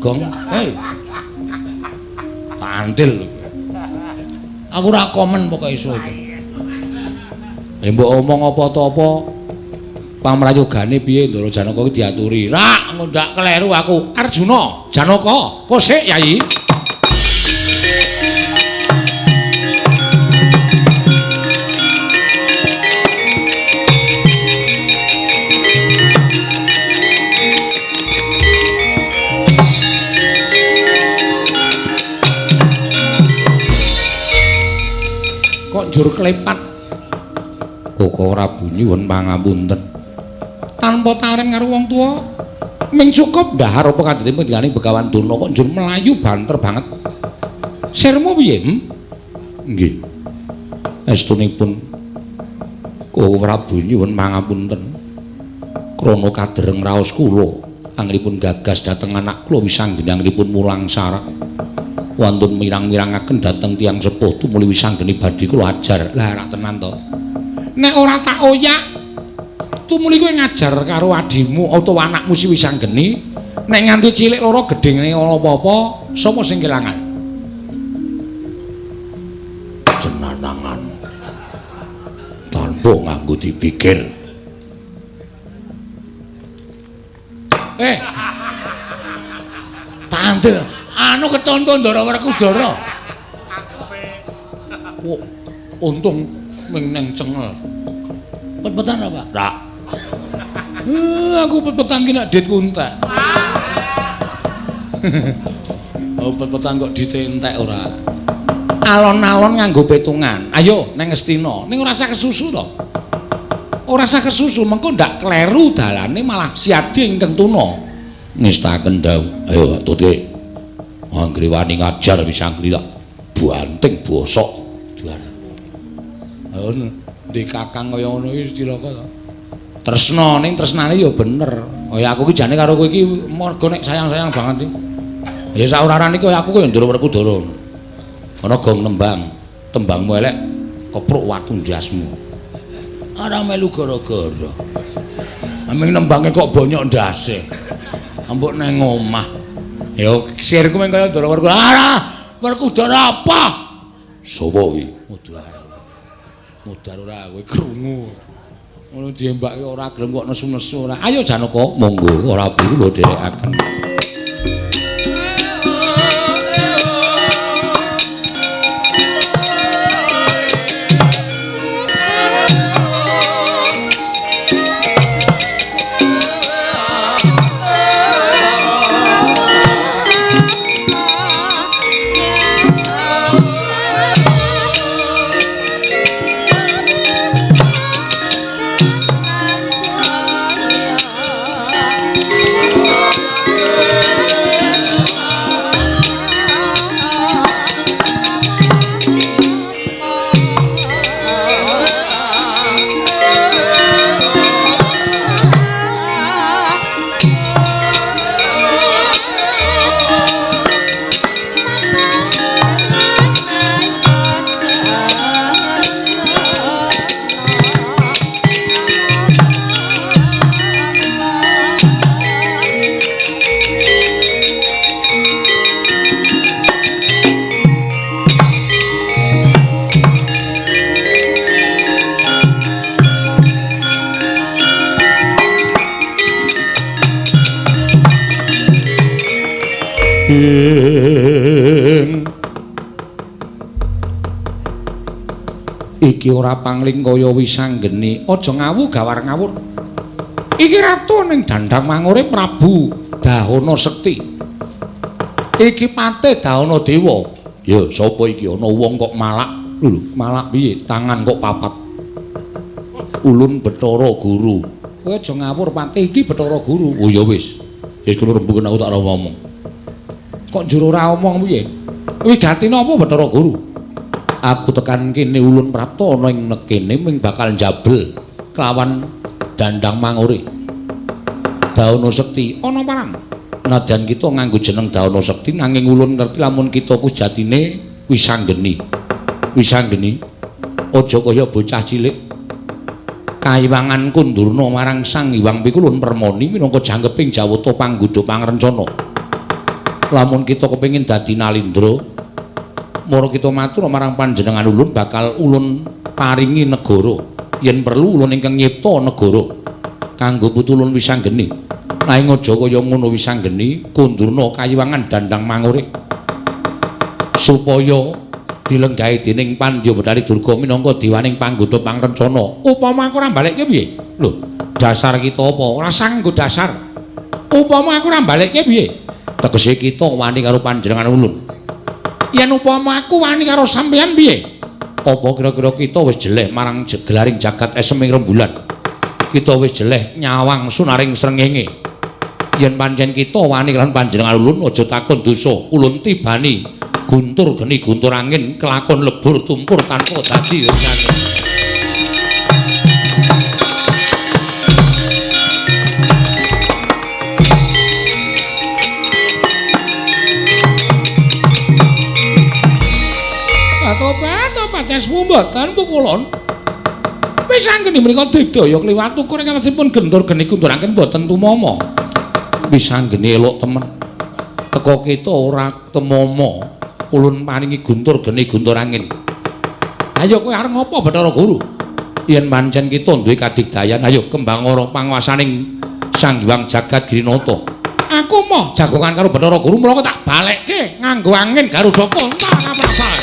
A: Gong.
B: Hei.
A: Tantil.
B: Aku ora komen pokoke iso iki.
A: Mbok omong apa ta apa pamrayogane piye Ndara Janaka iki diaturi. Rak ngundak kleru aku. Arjuna, Janaka, kosik Yayi. Kok njur klepat? Koko Prabu nyuwun pangapunten. Tanpa taren karo wong tuwa, ming cukup ndahar apa kandhane pengendikane Begawan Durna kok njur mlayu banter banget. Sirmu piye? Nggih. Estunipun Koko Prabu nyuwun pangapunten. Krana kadereng raos kula, anggenipun gagas dhateng anak kula Wisanggeni anggenipun mulang sarak. Wantun mirang-mirangaken dhateng tiyang sepuh tumuli Wisanggeni badhe kula ajar. Lah rak tenan to. Nek ora tak oyak tumuli kowe ngajar karo adimu utawa anakmu si Wisanggeni, nek nganti cilik loro gedhene ana apa-apa, sapa sing kelangan? Jenanangan. Tanpa nganggo dipikir.
B: Tandel. Anu ketonton Ndara Werkudara.
A: Untung ming neng cengel.
B: Pet-petan apa?
A: Rak. Aku pet-petan ki nek ditku entek. Oh, pet-petan kok ditentek ora. Alon-alon nganggo petungan. Ayo neng Ngastina. Ning ora usah kesusu to. Ora usah kesusu, mengko ndak kleru dalane malah siadi ingkang tuna. Ngestaken dawuh. Ayo tutke. Anggere wani ngajar Wisanggeni tak banting bosok. Duar. Ayo ndek kakang kaya ngono iki cilaka to. Tresna ning tresnane ya bener. Kaya aku ki jane karo kowe iki mergo nek sayang-sayang banget iki. Ya saurarane kaya aku kaya Ndara Werkudara. Ana gong nembang, tembangmu elek kepruk watu ndasmu. Ora melu gara-gara. Aming nembange kok bonyok ndase. Ambok nang omah. Ya sirku meng kaya Ndara Werkudara. Ora, Werkudara apa? Sapa kuwi? Mudar. Mudar ora kowe krungu. Ngono diembake ora gelem kok nesu-nesu ora. Ayo Janaka, monggo ora kula dherekaken. Daging. Iki ora pangling kaya Wisanggeni. Aja ngawu gawar ngawur. Iki ratu ning dandang mangure Prabu Dahana Sekti. Iki patih Dahana Dewa. Ya sapa iki ana wong kok malak? Lho, malak piye? Tangan kok papat. Ulun Bathara Guru. Kowe aja ngawur patih, iki Bathara Guru. Oh ya wis. Ya kula rembuken aku tak ora ngomong. Kok njur ora omong piye? Wigatine apa Bathara Guru? Aku tekan kene ulun prapta ana ing nekene ming bakal njabel kelawan dandang mangure. Dahana Sekti ana parang. Nadyan kita nganggo jeneng Dahana Sekti nanging ulun ngerti lamun kita ku sejatine Wisanggeni. Wisanggeni aja kaya bocah cilik. Kayiwangan Kundurna marang Sang Hyang Pikulun Permoni minangka jangkeping jawata panggodha pangrencana. Lamun kita kepengin dadi nalindra, mara kita matur marang panjenengan ulun bakal ulun paringi negara. Yen perlu ulun ingkang nyipta negara kanggo putu ulun Wisanggeni. Nanging aja kaya ngono Wisanggeni, Kundurna kayiwangan dandang mangure supaya dilenggahi dening Pandya Bathari Durga minangka dewaning panggodha pangrencana. Upama aku ora balekke piye? Lho, dasar kita apa? Ora sanggo dasar. Upama aku ora balekke piye? Tegese kita wani karo panjenengan ulun. Yen upama aku wani karo sampeyan piye? Apa kira-kira kita wis jeleh marang gelaring jagat eseming rembulan? Kita wis jeleh nyawang sunaring srengenge. Yen pancen kita wani karo panjenengan ulun aja takon dosa, ulun tibani guntur geni guntur angin kelakon lebur tumpur tanpa dadi urusan. Tobat esmu mboten pukulun. Wisanggeni menika digdaya kliwat ukur ingkang atasipun gentur geni guntur angin mboten tumama. Wisanggeni elok temen. Teka kita ora temama. Ulun paringi guntur geni guntur angin. Ayo kowe arep ngopo Bathara Guru? Yen pancen kita duwe kadigdayan, ayo kembang ora panguwasaning Sang Hyang Jagat Girinata. Aku moh jagongan karo Bathara Guru mula tak balekke nganggo angin Garuda kontal kaprabal.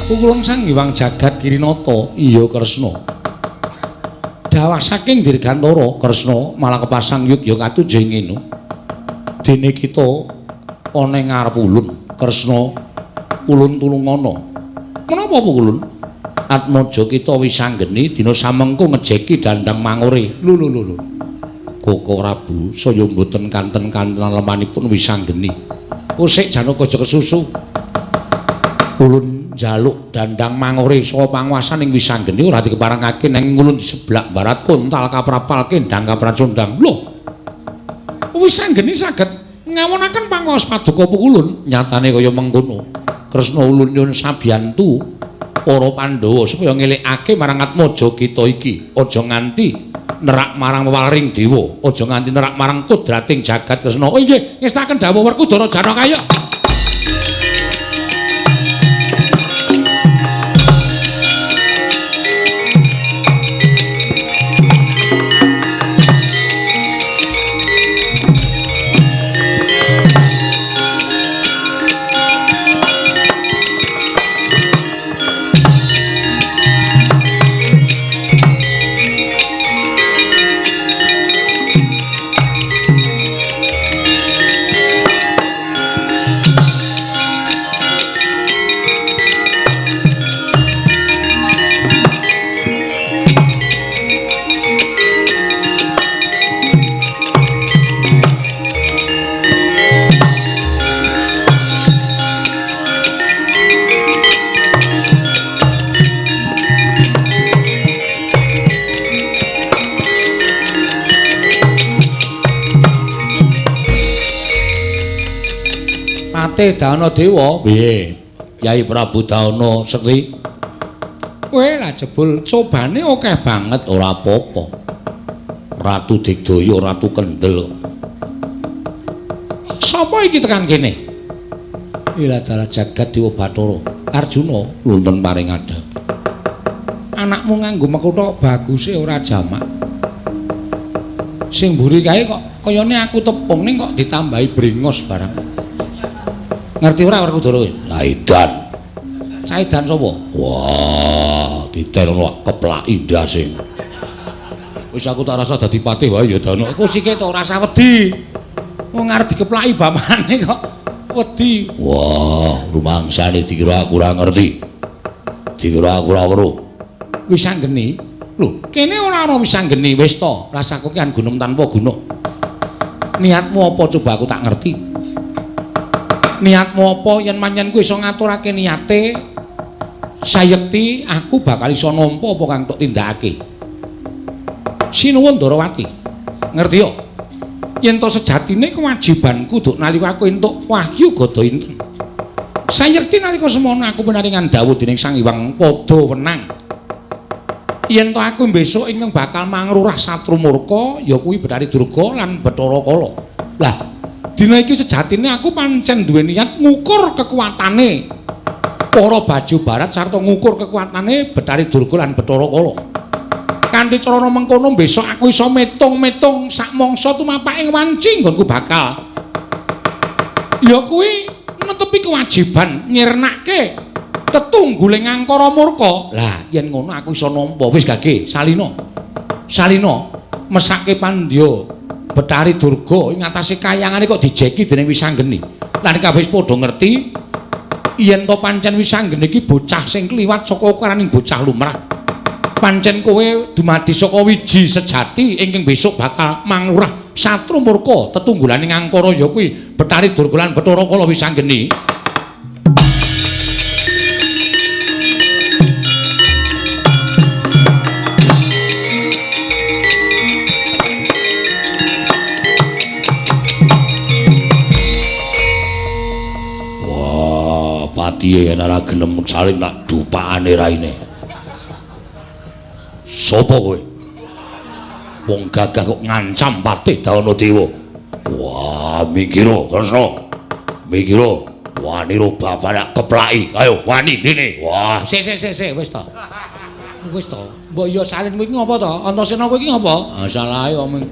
A: Pukulun Sang Hyang Jagat Girinata iya Kresna. Dawah saking Dirgantara Kresna malah kepasang yugya katuju ing ngene. Dene kita ana ing ngarep ulun Kresna ulun tulungana. Menapa Pukulun? Atmaja kita Wisanggeni dina samengko ngejeki dandang mangure. Lho lho lho. Koko Prabu saya mboten kanten-kantenan lemanipun Wisanggeni. Kusik Janaka aja kesusu. Ulun njaluk dandang mangure saka panguwasaning Wisanggeni ora dikeparengake nanging ulun diseblak barat kontal kaprapal kendang kapracundang. Lho. Wisanggeni saged ngawonaken panguwas paduka Pukulun nyatane kaya mengkono. Kresna ulun nyuwun sabiyantu para Pandhawa supaya ngelingake marang atmaja kita iki aja nganti nerak marang wewaring dewa, aja nganti nerak marang kodrating jagat Kresna. Oh inggih, ngestaken dawuh Werkudara Janaka.
D: Patih Dana Dewa.
A: Piye? Yai Prabu Dana Sekti.
D: Kowe lah jebul cobane akeh banget
A: ora apa-apa. Ratu Digdaya, Ratu Kendel.
D: Sapa iki tekan kene? Ila dalah jagat Dewa Bathara Arjuna
A: lunten paring adhep.
D: Anakmu nganggo mekutha baguse ora jamak. Sing mburi kae kok kayane aku tepung ning kok ditambahi brengos barang. Ngerti ora Werkudara kowe?
A: Lah edan.
D: Cah edan sapa?
A: Wah, diterono keplaki ndase.
D: Wis aku tak rasa dadi patih wae ya Dana. Iku sike to ora usah wedi. Wong arep dikeplaki bapakne kok wedi.
A: Wah, rumangsane dikira aku ora ngerti. Dikira aku ora weruh.
D: Wisanggeni? Lho, kene ora ana wisanggeni wis to. Rasaku ki gunung tanpa guna. Niatmu apa coba aku tak ngerti. Niatmu apa yen manyen kowe iso ngaturake niate sayekti aku bakal iso nampa apa kang tok tindakake. Sinuwun Ndarawati. Ngerti yo? Yen to sejatine kewajibanku duk nalika aku entuk wahyu gada inten. Sayekti nalika semono aku pinaringan dawuh dening Sang Hyang Pada Wenang. Yen to aku besok ingkang bakal mangrurah Satru Murka ya kuwi Bathari Durga lan Bathara Kala. Lah, dina iki sejatine aku pancen duwe niat ngukur kekuatane para baju barat sarta ngukur kekuatane Bathari Durga lan Bathara Kala. Kanthi carana mengkono besok aku iso metung-metung sak mangsa tumapake wanci nggonku bakal. Ya kuwi netepi kewajiban nyirnake tetungguling angkara murka. Lah yen ngono aku iso nampa. Wis gage salina. Salina mesake pandya Bathari Durga ing atase kayangane kok dijeki dening Wisanggeni. Lan kabeh wis padha ngerti yen to pancen Wisanggeni iki bocah sing kliwat saka ukuraning bocah lumrah. Pancen kowe dumadi saka wiji sejati ingkang besok bakal mangrurah Satru Murka tetunggulaning angkara ya kuwi Bathari Durga lan Bathara Kala Wisanggeni.
A: Wah, patihe yen ora gelem saling tak dupakane raine. Sopo kowe? Wong gagah kok ngancam Patih Dana Dewa. Wah, mikira Kresna. Mikira wani ro bapak tak keplaki. Ayo wani dene. Wah,
D: sik sik sik sik wis to. Wis to. Mbok iya salin kowe iki ngopo to? Antasena kowe iki ngopo? Ah salahe omong.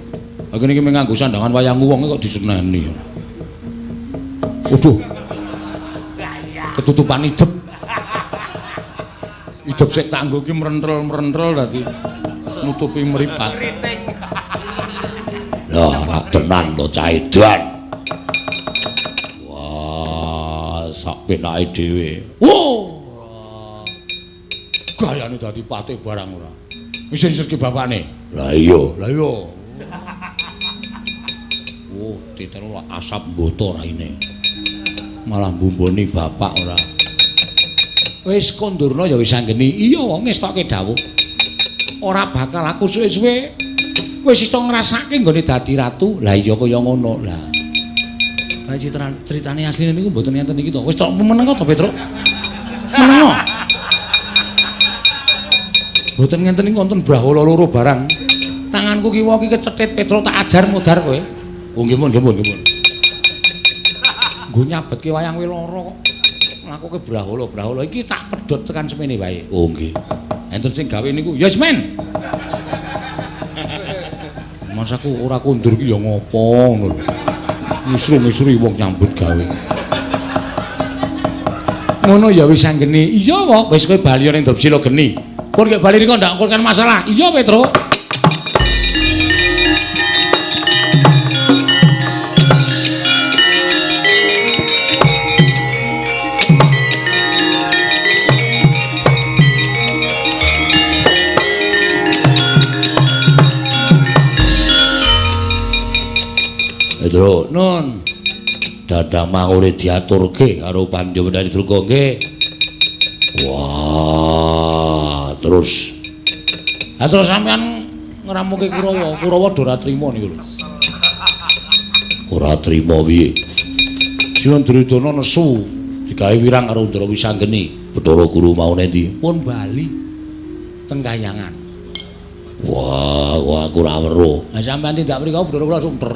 A: Aku niki nganggo sandangan wayang wong kok diseneni. Waduh. Ketutupan idep. Idep sik tak nggo iki mrentrel-mrentrel dadi nutupi mripat. Lah, ora tenan to cah edan. Wah, sak penake dhewe.
D: Wo. Gayane dadi patih barang ora. Isin-isirke bapakne.
A: Lah iya,
D: lah iya.
A: Oh, titeno asap mboto raine. Malah mbumboni bapak ora.
D: Wis kondurna ya wis anggeni. Iya wong ngestokke dawuh. Ora bakal aku suwe-suwe wis iso ngrasake nggone dadi ratu. Lah iya kaya ngono. Lah. Lah critane asline niku mboten enten iki to. Wis tok meneng to, Petruk. Meneng. Mboten ngenten iki wonten brahala loro barang. Tanganku kiwa iki kecethit Petruk tak ajar modar kowe.
A: Oh nggih pun, nggih pun, nggih pun.
D: Nggo nyabetke wayang kowe lara kok. Nglakuke brahala-brahala iki tak pedhot tekan semene wae.
A: Oh nggih.
D: Enten sing gawe niku, yes men. Mas aku ora kondur iki ya ngopo ngono lho. Ngisru-ngisru wong nyambut gawe. Ngono ya wis anggeni. Iya wae, wis kowe bali ning Drupsila geni. Pun gek bali riko ndak ngkurkan masalah. Iya Petruk.
A: Petruk,
D: nun.
A: Dadang mangure diaturke karo Pandya Bathari Durga nggih. Wah, terus.
D: Lah terus sampean ngramuke Kurawa, Kurawa do ora trima niku lho.
A: Ora trima piye? Sinuwun Duryudana nesu digawe wirang karo Ndara Wisanggeni. Bathara Guru mau nendi?
D: Pun bali teng kayangan.
A: Wah, wah aku ora weruh.
D: Lah sampean tindak mriku Bathara kula langsung ter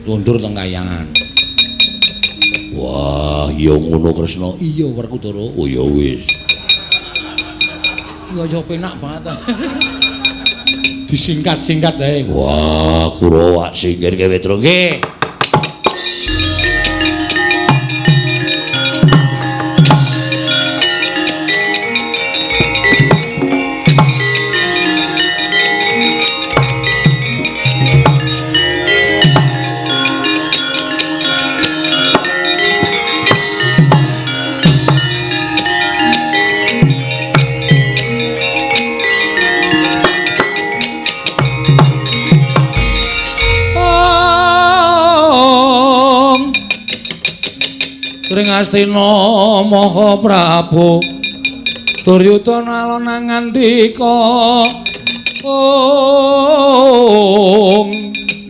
D: tundur teng kayangan.
A: Wah, ya ngono Kresna.
D: Iya Werkudara.
A: Oh ya wis.
D: Ya ya penak banget. Disingkat-singkat ae.
A: Wah, Kurawa singkirke Petro nggih.
D: Astina Maha Prabu Duryudana alon ngandika ong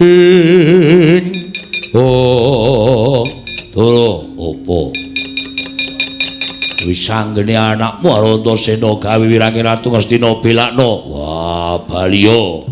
D: ing
A: oh Dara apa wis anggene anakmu Antasena gawe wirange Ratu Ngastina belakno. Wah baliyo.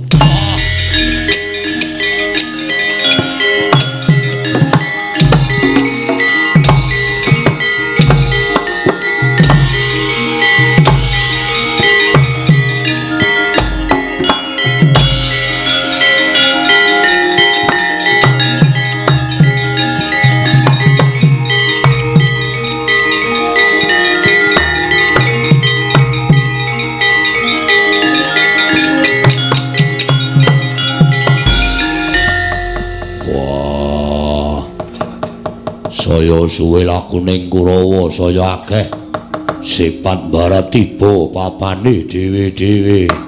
A: Saya suwe lakuning Kurawa saya akeh sipat barat tiba papane dhewe-dhewe.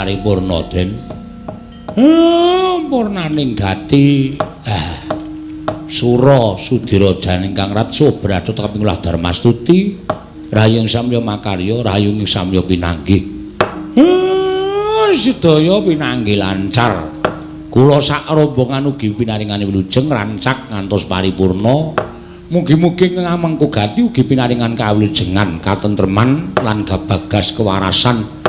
A: Paripurna Den. Purnaning gati. Sura Sudira janing Kang Ratsa bratha kaping Darmastuti rahayung samya makarya rahayung samya pinanggih. Sedaya pinanggih lancar. Kula sak rombongan ugi pinaringane wilujeng rancak ngantos paripurna. Mugi-mugi ngamengku gati ugi pinaringan kawilujengan, katentreman lan gabagas kewarasan.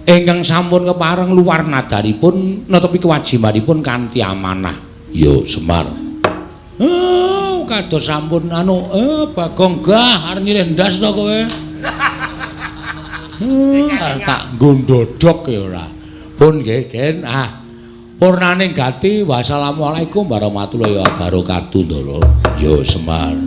A: Ingkang sampun kepareng luar nadaripun netepi kewajibanipun kanthi amanah. Yo Semar.
D: Kados sampun anu Bagong gah arep nyilih ndas to kowe. Tak nggo ndodhok ya ora.
A: Pun nggih, Gen. Ah. Purnaning gati wassalamualaikum warahmatullahi wabarakatuh, Ndara. Yo Semar.